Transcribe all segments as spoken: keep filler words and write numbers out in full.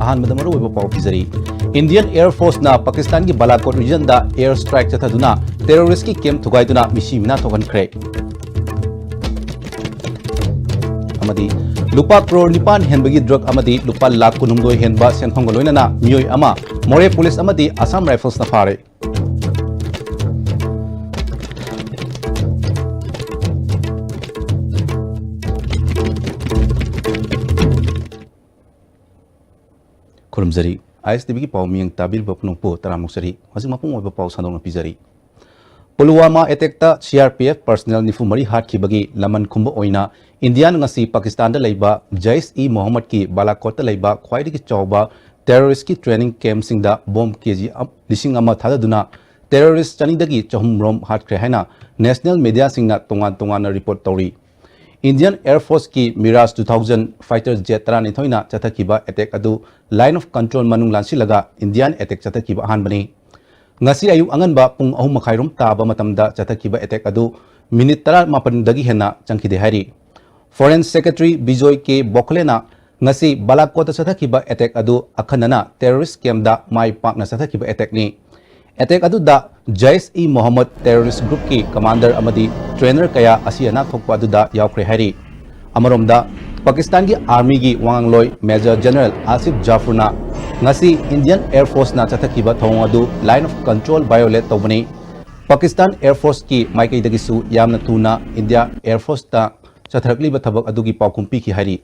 ꯑꯍꯥꯟꯕꯗ ꯃꯔꯨꯑꯣꯏꯕ ꯄꯥꯎ ꯄꯤꯖꯔꯤ꯫ Indian Air Force ꯅ ꯄꯥꯀꯤꯁꯇꯥꯟꯒꯤ ꯕꯥꯂꯥꯀꯣꯠ region ꯗ air strike ꯆꯠꯊꯗꯨꯅ terrorist ꯀꯤ camp ꯊꯨꯒꯥꯏꯗꯨꯅ ꯃꯤꯁꯤ ꯃꯤꯅꯥ ꯊꯣꯛꯍꯟꯈ꯭ꯔꯦ꯫ ꯑꯃꯗꯤ ꯂꯨꯄꯥ ꯀ꯭ꯔꯣꯔ ꯅꯤꯄꯥꯟ ꯍꯦꯟꯕꯒꯤ drug ꯑꯃꯗꯤ ꯂꯨꯄꯥ ꯂꯥꯈ ꯀꯨꯟꯍꯨꯝꯗꯣꯏ ꯍꯦꯟꯕ ꯁꯦꯟꯐꯝꯒ ꯂꯣꯏꯅꯅ ꯃꯤꯑꯣꯏ ꯑꯃ ꯃꯣꯔꯦ police ꯑꯃꯗꯤ Assam Rifles ꯅ ꯐꯥꯔꯦ꯫ ꯈꯨꯔꯨꯝꯖꯔꯤ꯫ ꯑꯥꯏ ꯑꯦꯁ ꯇꯤ ꯚꯤ ꯒꯤ ꯄꯥꯎ ꯃꯤꯌꯦꯡ ꯇꯥꯕꯤꯔꯤꯕ ꯄꯨꯝꯅꯃꯛꯄꯨ ꯇꯔꯥꯝꯅ ꯑꯣꯛꯆꯔꯤ꯫ ꯍꯧꯖꯤꯛ ꯃꯄꯨꯡ ꯑꯣꯏꯕ ꯄꯥꯎ ꯁꯟꯗꯣꯛꯅ ꯄꯤꯖꯔꯤ꯫ ꯄꯨꯜꯋꯥꯃꯥ attack ꯇ C R P F personnel ꯅꯤꯐꯨ ꯃꯔꯤ ꯍꯥꯠꯈꯤꯕꯒꯤ ꯂꯃꯟ ꯈꯨꯝꯕ ꯑꯣꯏꯅ ꯏꯟꯗꯤꯌꯥꯅ ꯉꯁꯤ ꯄꯥꯀꯤꯁꯇꯥꯟꯗ ꯂꯩꯕ ꯖꯩꯁ ꯏ ꯃꯣꯍꯝꯃꯗꯀꯤ ꯕꯥꯂꯥꯀꯣꯠꯇ ꯂꯩꯕ ꯈ꯭ꯋꯥꯏꯗꯒꯤ ꯆꯥꯎꯕ terrorist ꯀꯤ training camp ꯁꯤꯡꯗ bomb K G ꯂꯤꯁꯤꯡ ꯑꯃ ꯊꯥꯗꯗꯨꯅ terrorist ꯆꯅꯤꯗꯒꯤ ꯆꯍꯨꯝ ꯔꯣꯝ ꯍꯥꯠꯈ꯭ꯔꯦ ꯍꯥꯏꯅ national media ꯁꯤꯡꯅ ꯇꯣꯉꯥꯟ ꯇꯣꯉꯥꯟꯅ report ꯇꯧꯔꯤ꯫ Indian Air Force ꯀꯤ Mirage two thousand fighter jet ꯇꯔꯥꯅꯤꯊꯣꯏꯅ ꯆꯠꯊꯈꯤꯕ attack ꯑꯗꯨ line of control ꯃꯅꯨꯡ ꯂꯥꯟꯁꯤꯜꯂꯒ Indian attack ꯆꯠꯊꯈꯤꯕ ꯑꯍꯥꯟꯕꯅꯤ꯫ ꯉꯁꯤ ꯑꯌꯨꯛ ꯑꯉꯟꯕ ꯄꯨꯡ ꯑꯍꯨꯝ ꯃꯈꯥꯏꯔꯣꯝ ꯇꯥꯕ ꯃꯇꯝꯗ ꯆꯠꯊꯈꯤꯕ attack ꯑꯗꯨ minute ꯇꯔꯥꯃꯥꯄꯟꯗꯒꯤ ꯍꯦꯟꯅ ꯆꯪꯈꯤꯗꯦ ꯍꯥꯏꯔꯤ꯫ Foreign Secretary ꯕꯤꯖꯣꯏ ꯀꯦ ꯒꯣꯈꯂꯦꯅ ꯉꯁꯤ ꯕꯥꯂꯥꯀꯣꯠꯇ ꯆꯠꯊꯈꯤꯕ attack ꯑꯗꯨ ꯑꯈꯟꯅꯅ terrorist camp ꯗ ꯃꯥꯏ ꯄꯥꯛꯅ ꯆꯠꯊꯈꯤꯕ attack ꯅꯤ꯫ Attack ꯑꯗꯨꯗ ꯖꯩꯁ ꯏ ꯃꯣꯍꯝꯃꯗ terrorist group ꯀꯤ commander ꯑꯃꯗꯤ trainer ꯀꯌꯥ ꯑꯁꯤ ꯑꯅꯥ ꯊꯣꯛꯄ ꯑꯗꯨꯗ ꯌꯥꯎꯈ꯭ꯔꯦ ꯍꯥꯏꯔꯤ꯫ ꯑꯃꯔꯣꯝꯗ, ꯄꯥꯀꯤꯁꯇꯥꯟꯒꯤ army ꯒꯤ ꯋꯥꯉꯥꯡꯂꯣꯏ Major General ꯑꯥꯁꯤꯐ ꯖꯥꯐꯔꯅ ꯉꯁꯤ Indian Air Force ꯅ ꯆꯠꯊꯈꯤꯕ ꯊꯧꯑꯣꯡ ꯑꯗꯨ line of control violate ꯇꯧꯕꯅꯤ꯫ ꯄꯥꯀꯤꯁꯇꯥꯟ Air Force ꯀꯤ ꯃꯥꯏꯀꯩꯗꯒꯤꯁꯨ ꯌꯥꯝꯅ ꯊꯨꯅ India Air Force ꯇ ꯆꯠꯊꯔꯛꯂꯤꯕ ꯊꯕꯛ ꯑꯗꯨꯒꯤ ꯄꯥꯎꯈꯨꯝ ꯄꯤꯈꯤ ꯍꯥꯏꯔꯤ꯫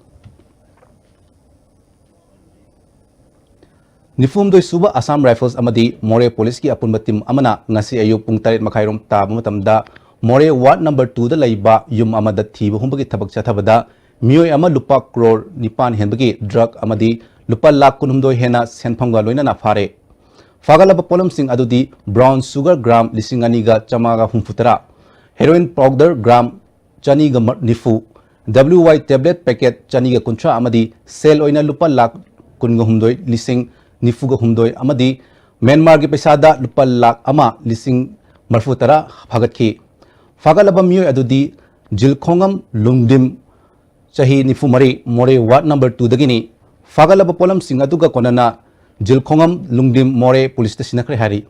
ꯅꯤꯐꯨꯍꯨꯝꯗꯣꯏ ꯁꯨꯕ Assam Rifles ꯑꯃꯗꯤ ꯃꯣꯔꯦ police ꯀꯤ ꯑꯄꯨꯟꯕ team ꯑꯃꯅ ꯉꯁꯤ ꯑꯌꯨꯛ ꯄꯨꯡ ꯇꯔꯦꯠ ꯃꯈꯥꯏꯔꯣꯝ ꯇꯥꯕ ꯃꯇꯝꯗ ꯃꯣꯔꯦ ward number two ꯗ ꯂꯩꯕ ꯌꯨꯝ ꯑꯃꯗ ꯊꯤꯕ ꯍꯨꯝꯕꯒꯤ ꯊꯕꯛ ꯆꯠꯊꯕꯗ ꯃꯤꯑꯣꯏ ꯑꯃ ꯂꯨꯄꯥ ꯀ꯭ꯔꯣꯔ ꯅꯤꯄꯥꯟ ꯍꯦꯟꯕꯒꯤ drug ꯑꯃꯗꯤ ꯂꯨꯄꯥ ꯂꯥꯈ ꯀꯨꯟꯍꯨꯝꯗꯣꯏ ꯍꯦꯟꯅ ꯁꯦꯟꯐꯝꯒ ꯂꯣꯏꯅꯅ ꯐꯥꯔꯦ꯫ ꯐꯥꯒꯠꯂꯕ ꯄꯣꯠꯂꯝꯁꯤꯡ ꯑꯗꯨꯗꯤ brown sugar gram ꯂꯤꯁꯤꯡ ꯑꯅꯤꯒ ꯆꯥꯝꯃꯉꯥꯒ ꯍꯨꯝꯐꯨ ꯇꯔꯥ, heroin powder gram ꯆꯅꯤꯒ ꯅꯤꯐꯨ, W Y tablet packet ꯆꯅꯤꯒ ꯀꯨꯟꯊ꯭ꯔꯥ ꯑꯃꯗꯤ ꯁꯦꯜ ꯑꯣꯏꯅ ꯂꯨꯄꯥ ꯂꯥꯈ ꯀꯨꯟꯒ ꯍꯨꯝꯗꯣꯏ ꯂꯤꯁꯤꯡ ꯅꯤꯐꯨꯒ ꯍꯨꯝꯗꯣꯏ ꯑꯃꯗꯤ ꯃ꯭ꯌꯥꯟꯃꯥꯔꯒꯤ ꯄꯩꯁꯥꯗ ꯂꯨꯄꯥ ꯂꯥꯈ ꯑꯃ ꯂꯤꯁꯤꯡ ꯃꯔꯤꯐꯨ ꯇꯔꯥ ꯐꯥꯒꯠꯈꯤ꯫ ꯐꯥꯒꯠꯂꯕ ꯃꯤꯑꯣꯏ ꯑꯗꯨꯗꯤ ꯖꯤꯜꯈꯣꯡꯉꯝ ꯂꯨꯡꯗꯤꯝ, ꯆꯍꯤ ꯅꯤꯐꯨ ꯃꯔꯤ, ꯃꯣꯔꯦ ward number two ꯗꯒꯤꯅꯤ꯫ ꯐꯥꯒꯠꯂꯕ ꯄꯣꯠꯂꯝꯁꯤꯡ ꯑꯗꯨꯒ ꯀꯣꯟꯅꯅ ꯖꯤꯜꯈꯣꯡꯉꯝ ꯂꯨꯡꯗꯤꯝ ꯃꯣꯔꯦ ꯄꯨꯂꯤꯁꯇ ꯁꯤꯟꯅꯈ꯭ꯔꯦ ꯍꯥꯏꯔꯤ꯫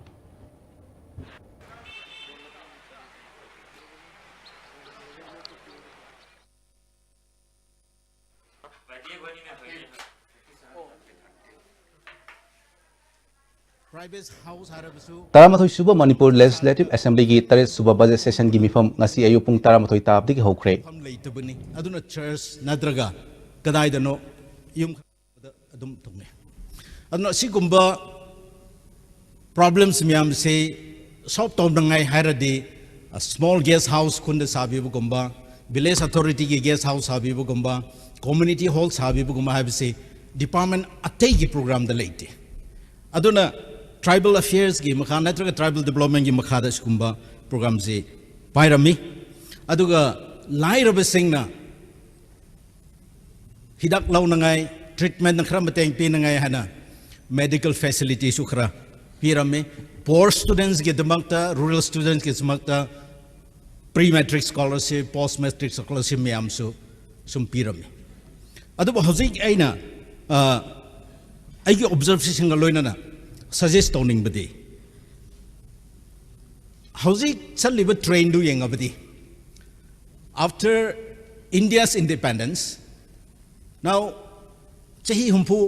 Private house ꯍꯥꯏꯔꯕꯁꯨ ꯇꯔꯥꯃꯥꯊꯣꯏ ꯁꯨꯕ ꯃꯅꯤꯄꯨꯔ ꯂꯦꯖꯤꯁꯂꯦꯇꯤꯚ ꯑꯦꯁꯦꯝꯕ꯭ꯂꯤꯒꯤ ꯇꯔꯦꯠ ꯁꯨꯕ ꯕꯖꯦꯠ ꯁꯦꯁꯟꯒꯤ ꯃꯤꯐꯝ ꯉꯁꯤ ꯑꯌꯨꯛ ꯄꯨꯡ ꯇꯔꯥꯃꯥꯊꯣꯏ ꯇꯥꯕꯗꯒꯤ ꯍꯧꯈ꯭ꯔꯦ꯫ ꯃꯐꯝ ꯂꯩꯇꯕꯅꯤ꯫ ꯑꯗꯨꯅ ꯆꯔꯆ ꯅꯠꯇ꯭ꯔꯒ ꯀꯗꯥꯏꯗꯅꯣ ꯌꯨꯝ ꯈꯔꯗ ꯑꯗꯨꯝ ꯇꯧꯅꯩ꯫ ꯑꯗꯨꯅ ꯑꯁꯤꯒꯨꯝꯕ problems ꯃꯌꯥꯝꯁꯦ solve ꯇꯧꯅꯉꯥꯏ ꯍꯥꯏꯔꯗꯤ, small guest house ꯈꯨꯟꯗ ꯁꯥꯕꯤꯕꯒꯨꯝꯕ, village authorityꯒꯤ guest house ꯁꯥꯕꯤꯕꯒꯨꯝꯕ, community hall ꯁꯥꯕꯤꯕꯒꯨꯝꯕ ꯍꯥꯏꯕꯁꯤ department ꯑꯇꯩꯒꯤ programꯗ ꯂꯩꯇꯦ꯫ ꯑꯗꯨꯅ tribal affairsꯀꯤ ꯃꯈꯥ ꯅꯠꯇ꯭ꯔꯒ tribal developmentꯀꯤ ꯃꯈꯥꯗ ꯁꯤꯒꯨꯝꯕ programꯁꯤ ꯄꯥꯏꯔꯝꯃꯤ꯫ ꯑꯗꯨꯒ ꯂꯥꯏꯔꯕꯁꯤꯡꯅ ꯍꯤꯗꯥꯛ ꯂꯧꯅꯉꯥꯏ, treatmentꯅ ꯈꯔ ꯃꯇꯦꯡ ꯄꯤꯅꯉꯥꯏ ꯍꯥꯏꯅ medical facilityꯁꯨ ꯈꯔ ꯄꯤꯔꯝꯃꯤ꯫ Poor studentsꯀꯤꯗꯃꯛꯇ, rural studentsꯀꯤꯗꯃꯛꯇ pre matric scholarship, post matric scholarship ꯃꯌꯥꯝꯁꯨ ꯁꯨꯝ ꯄꯤꯔꯝꯃꯤ꯫ ꯑꯗꯨꯕꯨ ꯍꯧꯖꯤꯛ ꯑꯩꯅ, ꯑ, ꯑꯩꯒꯤ observationꯒ ꯂꯣꯏꯅꯅ suggest ꯇꯧꯅꯤꯡꯕꯗꯤ, ꯍꯧꯖꯤꯛ ꯆꯠꯂꯤꯕ trendꯗꯨ ꯌꯦꯡꯉꯕꯗꯤ, after India's independence, now ꯆꯍꯤ ꯍꯨꯝꯐꯨ,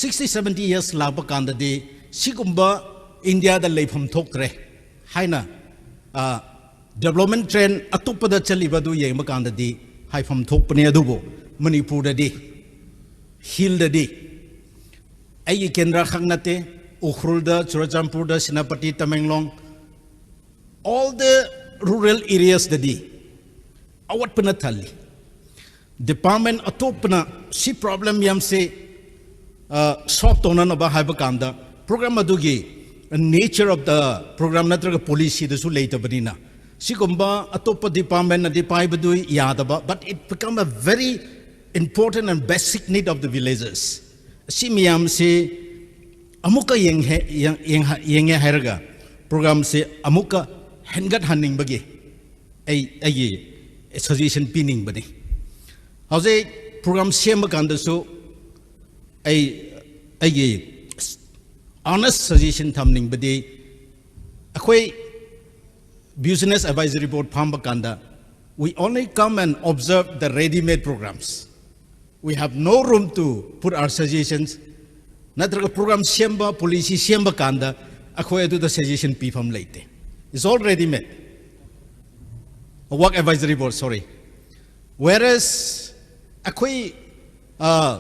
sixty, seventy years ꯂꯥꯛꯄ ꯀꯥꯟꯗꯗꯤ ꯁꯤꯒꯨꯝꯕ ꯏꯟꯗꯤꯌꯥꯗ ꯂꯩꯐꯝ ꯊꯣꯛꯇ꯭ꯔꯦ ꯍꯥꯏꯅ, ꯑ, development trend ꯑꯇꯣꯞꯄꯗ ꯆꯠꯂꯤꯕꯗꯨ ꯌꯦꯡꯕ ꯀꯥꯟꯗꯗꯤ ꯍꯥꯏꯐꯝ ꯊꯣꯛꯄꯅꯤ꯫ ꯑꯗꯨꯕꯨ ꯃꯅꯤꯄꯨꯔꯗꯗꯤ, hillꯗꯗꯤ, ꯑꯩꯒꯤ ꯀꯦꯟꯗ꯭ꯔ ꯈꯛ ꯅꯠꯇꯦ, ꯎꯈ꯭ꯔꯨꯜꯗ, ꯆꯨꯔꯆꯥꯟꯄꯨꯔꯗ, Senapati, Tamenglong, all the rural areasꯇꯗꯤ ꯑꯋꯥꯠꯄꯅ ꯊꯜꯂꯤ꯫ Department ꯑꯇꯣꯞꯄꯅ ꯁꯤ problem ꯃꯌꯥꯝꯁꯦ, ꯑ, solve ꯇꯧꯅꯅꯕ ꯍꯥꯏꯕ ꯀꯥꯟꯗ program ꯑꯗꯨꯒꯤ nature of the program ꯅꯠꯇ꯭ꯔꯒ policyꯗꯁꯨ ꯂꯩꯇꯕꯅꯤꯅ, ꯁꯤꯒꯨꯝꯕ ꯑꯇꯣꯞꯄ departmentꯅꯗꯤ ꯄꯥꯏꯕꯗꯨ ꯌꯥꯗꯕ, but it become a very important and basic need of the villages꯫ ꯑꯁꯤ ꯃꯌꯥꯝꯁꯤ ꯑꯃꯨꯛꯀ ꯌꯦꯡꯍꯦ-, ꯌꯦꯡ-, ꯌꯦꯡꯍ-, ꯌꯦꯡꯉꯦ ꯍꯥꯏꯔꯒ programꯁꯦ ꯑꯃꯨꯛꯀ ꯍꯦꯟꯒꯠꯍꯟꯅꯤꯡꯕꯒꯤ ꯑꯩ, ꯑꯩꯒꯤ suggestion ꯄꯤꯅꯤꯡꯕꯅꯤ꯫ ꯍꯧꯖꯤꯛ program ꯁꯦꯝꯕ ꯀꯥꯟꯗꯁꯨ ꯑꯩ ꯑꯩꯒꯤ honest suggestion ꯊꯝꯅꯤꯡꯕꯗꯤ, ꯑꯩꯈꯣꯏ Business Advisory Board ꯐꯝꯕ ꯀꯥꯟꯗ, we only come and observe the ready-made programs. We have no room to put our suggestions. ꯅꯠꯇ꯭ꯔꯒ program ꯁꯦꯝꯕ, policy ꯁꯦꯝꯕ ꯀꯥꯟꯗ ꯑꯩꯈꯣꯏ ꯑꯗꯨꯗ suggestion ꯄꯤꯐꯝ ꯂꯩꯇꯦ. It's all ready-made. Work Advisory Board, sorry. Whereas ꯑꯩꯈꯣꯏ, ꯑ,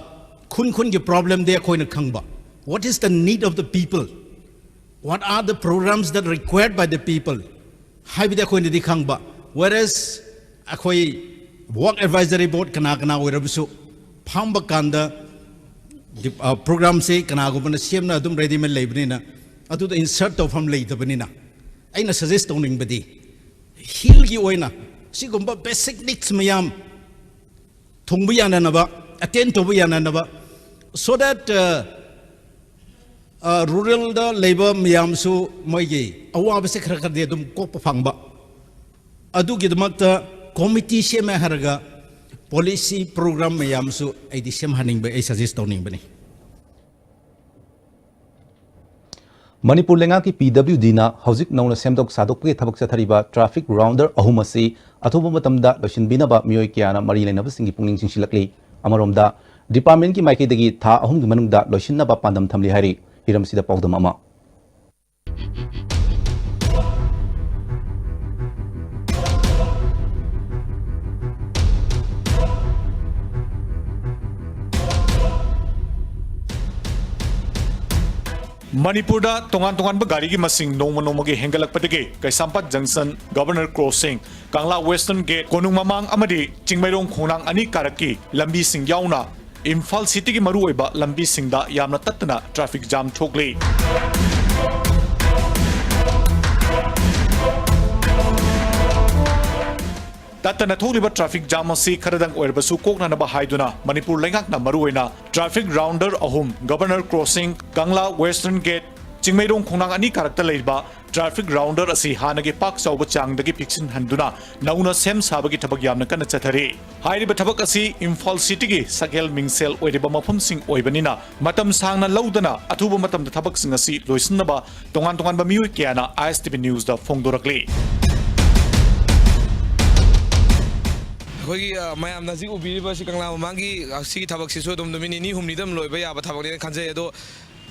ꯈꯨꯟ ꯈꯨꯟꯒꯤ problemꯗꯤ ꯑꯩꯈꯣꯏꯅ ꯈꯪꯕ. What is the need of the people? What are the programs that required by the people? ꯍꯥꯏꯕꯗꯤ ꯑꯩꯈꯣꯏꯅꯗꯤ ꯈꯪꯕ. Whereas ꯑꯩꯈꯣꯏ Work Advisory Board ꯀꯅꯥ ꯀꯅꯥ ꯑꯣꯏꯔꯕꯁꯨ ꯐꯝꯕ ꯀꯥꯟꯗ, ꯑ, programꯁꯦ ꯀꯅꯥꯒꯨꯝꯕꯅ ꯁꯦꯝꯅ ꯑꯗꯨꯝ ready-made ꯂꯩꯕꯅꯤꯅ ꯑꯗꯨꯗ insert ꯇꯧꯐꯝ ꯂꯩꯇꯕꯅꯤꯅ, ꯑꯩꯅ suggest ꯇꯧꯅꯤꯡꯕꯗꯤ, hillꯒꯤ ꯑꯣꯏꯅ ꯁꯤꯒꯨꯝꯕ basic needs ꯃꯌꯥꯝ ꯊꯨꯡꯕ ꯌꯥꯅꯅꯕ, attain ꯇꯧꯕ ꯌꯥꯅꯅꯕ, so that, ꯑ, ꯑ, ruralꯗ ꯂꯩꯕ ꯃꯌꯥꯝꯁꯨ ꯃꯣꯏꯒꯤ ꯑꯋꯥꯕꯁꯦ ꯈꯔ ꯈꯔꯗꯤ ꯑꯗꯨꯝ ꯀꯣꯛꯄ ꯐꯪꯕ, ꯑꯗꯨꯒꯤꯗꯃꯛꯇ committee ꯁꯦꯝꯃꯦ ꯍꯥꯏꯔꯒ policy program ꯃꯌꯥꯝꯁꯨ ꯑꯩꯗꯤ ꯁꯦꯝꯍꯟꯅꯤꯡꯕ, ꯑꯩ suggest ꯇꯧꯅꯤꯡꯕꯅꯤ꯫ ꯃꯅꯤꯄꯨꯔ ꯂꯩꯉꯥꯛꯀꯤ PWDꯅ ꯍꯧꯖꯤꯛ ꯅꯧꯅ ꯁꯦꯝꯗꯣꯛ ꯁꯥꯗꯣꯛꯄꯒꯤ ꯊꯕꯛ ꯆꯠꯊꯔꯤꯕ traffic rounder ꯑꯍꯨꯝ ꯑꯁꯤ ꯑꯊꯨꯕ ꯃꯇꯝꯗ ꯂꯣꯏꯁꯤꯟꯕꯤꯅꯕ ꯃꯤꯑꯣꯏ ꯀꯌꯥꯅ ꯃꯔꯤ ꯂꯩꯅꯕꯁꯤꯡꯒꯤ ꯄꯨꯛꯅꯤꯡ ꯆꯤꯡꯁꯤꯜꯂꯛꯂꯤ꯫ ꯑꯃꯔꯣꯝꯗ, departmentꯀꯤ ꯃꯥꯏꯀꯩꯗꯒꯤ ꯊꯥ ꯑꯍꯨꯝꯒꯤ ꯃꯅꯨꯡꯗ ꯂꯣꯏꯁꯤꯟꯅꯕ ꯄꯥꯟꯗꯝ ꯊꯝꯂꯤ ꯍꯥꯏꯔꯤ꯫ ꯍꯤꯔꯝꯁꯤꯗ ꯄꯥꯎꯗꯝ ꯑꯃ꯫ ꯃꯅꯤꯄꯨꯔꯗ ꯇꯣꯉꯥꯟ ꯇꯣꯉꯥꯟꯕ ꯒꯥꯔꯤꯒꯤ ꯃꯁꯤꯡ ꯅꯣꯡꯃ ꯅꯣꯡꯃꯒꯤ ꯍꯦꯟꯒꯠꯂꯛꯄꯗꯒꯤ ꯀꯩꯁꯥꯝꯄꯥꯠ junction, Governor Crossing, ꯀꯪꯂꯥ Western Gate, ꯀꯣꯅꯨꯡ ꯃꯃꯥꯡ ꯑꯃꯗꯤ ꯆꯤꯡꯃꯩꯔꯣꯡ ꯈꯣꯡꯅꯥꯡ ꯑꯅꯤ ꯀꯥꯔꯛꯀꯤ ꯂꯝꯕꯤꯁꯤꯡ ꯌꯥꯎꯅ ꯏꯝꯐꯥꯜ cityꯒꯤ ꯃꯔꯨꯑꯣꯏꯕ ꯂꯝꯕꯤꯁꯤꯡꯗ ꯌꯥꯝꯅ ꯇꯠꯇꯅ traffic jam ꯊꯣꯛꯂꯤ꯫ ꯇꯠꯇꯅ ꯊꯣꯛꯂꯤꯕ traffic jam ꯑꯁꯤ ꯈꯔꯗꯪ ꯑꯣꯏꯔꯕꯁꯨ ꯀꯣꯛꯅꯅꯕ ꯍꯥꯏꯗꯨꯅ ꯃꯅꯤꯄꯨꯔ ꯂꯩꯉꯥꯛꯅ ꯃꯔꯨꯑꯣꯏꯅ traffic rounder ꯑꯍꯨꯝ, Governor Crossing, ꯀꯪꯂꯥ Western Gate, ꯆꯤꯡꯃꯩꯔꯣꯡ ꯈꯣꯡꯅꯥꯡ ꯑꯅꯤ ꯀꯥꯔꯛꯇ ꯂꯩꯔꯤꯕ traffic rounder ꯑꯁꯤ ꯍꯥꯟꯅꯒꯤ ꯄꯥꯛ ꯆꯥꯎꯕ ꯆꯥꯡꯗꯒꯤ ꯄꯤꯛꯁꯤꯟꯍꯟꯗꯨꯅ ꯅꯧꯅ ꯁꯦꯝ ꯁꯥꯕꯒꯤ ꯊꯕꯛ ꯌꯥꯝꯅ ꯀꯟꯅ ꯆꯠꯊꯔꯤ꯫ ꯍꯥꯏꯔꯤꯕ ꯊꯕꯛ ꯑꯁꯤ ꯏꯝꯐꯥꯜ ꯁꯤꯇꯤꯒꯤ ꯁꯛꯍꯦꯜ ꯃꯤꯡꯁꯦꯜ ꯑꯣꯏꯔꯤꯕ ꯃꯐꯝꯁꯤꯡ ꯑꯣꯏꯕꯅꯤꯅ ꯃꯇꯝ ꯁꯥꯡꯅ ꯂꯧꯗꯅ ꯑꯊꯨꯕ ꯃꯇꯝꯗ ꯊꯕꯛꯁꯤꯡ ꯑꯁꯤ ꯂꯣꯏꯁꯤꯟꯅꯕ ꯇꯣꯉꯥꯟ ꯇꯣꯉꯥꯟꯕ ꯃꯤꯑꯣꯏ ꯀꯌꯥꯅ ISTV Newsꯗ ꯐꯣꯡꯗꯣꯔꯛꯂꯤ꯫ ꯑꯩꯈꯣꯏꯒꯤ, ꯑ, ꯃꯌꯥꯝꯅ ꯍꯧꯖꯤꯛ ꯎꯕꯤꯔꯤꯕ ꯁꯤ ꯀꯪꯂꯥ ꯃꯃꯥꯡꯒꯤ, ꯑ, ꯁꯤꯒꯤ ꯊꯕꯛꯁꯤꯁꯨ ꯑꯗꯨꯝ ꯅꯨꯃꯤꯠ ꯅꯤꯅꯤ ꯍꯨꯝꯅꯤꯗ ꯑꯗꯨꯝ ꯂꯣꯏꯕ ꯌꯥꯕ ꯊꯕꯛꯅꯦꯅ ꯈꯟꯖꯩ꯫ ꯑꯗꯣ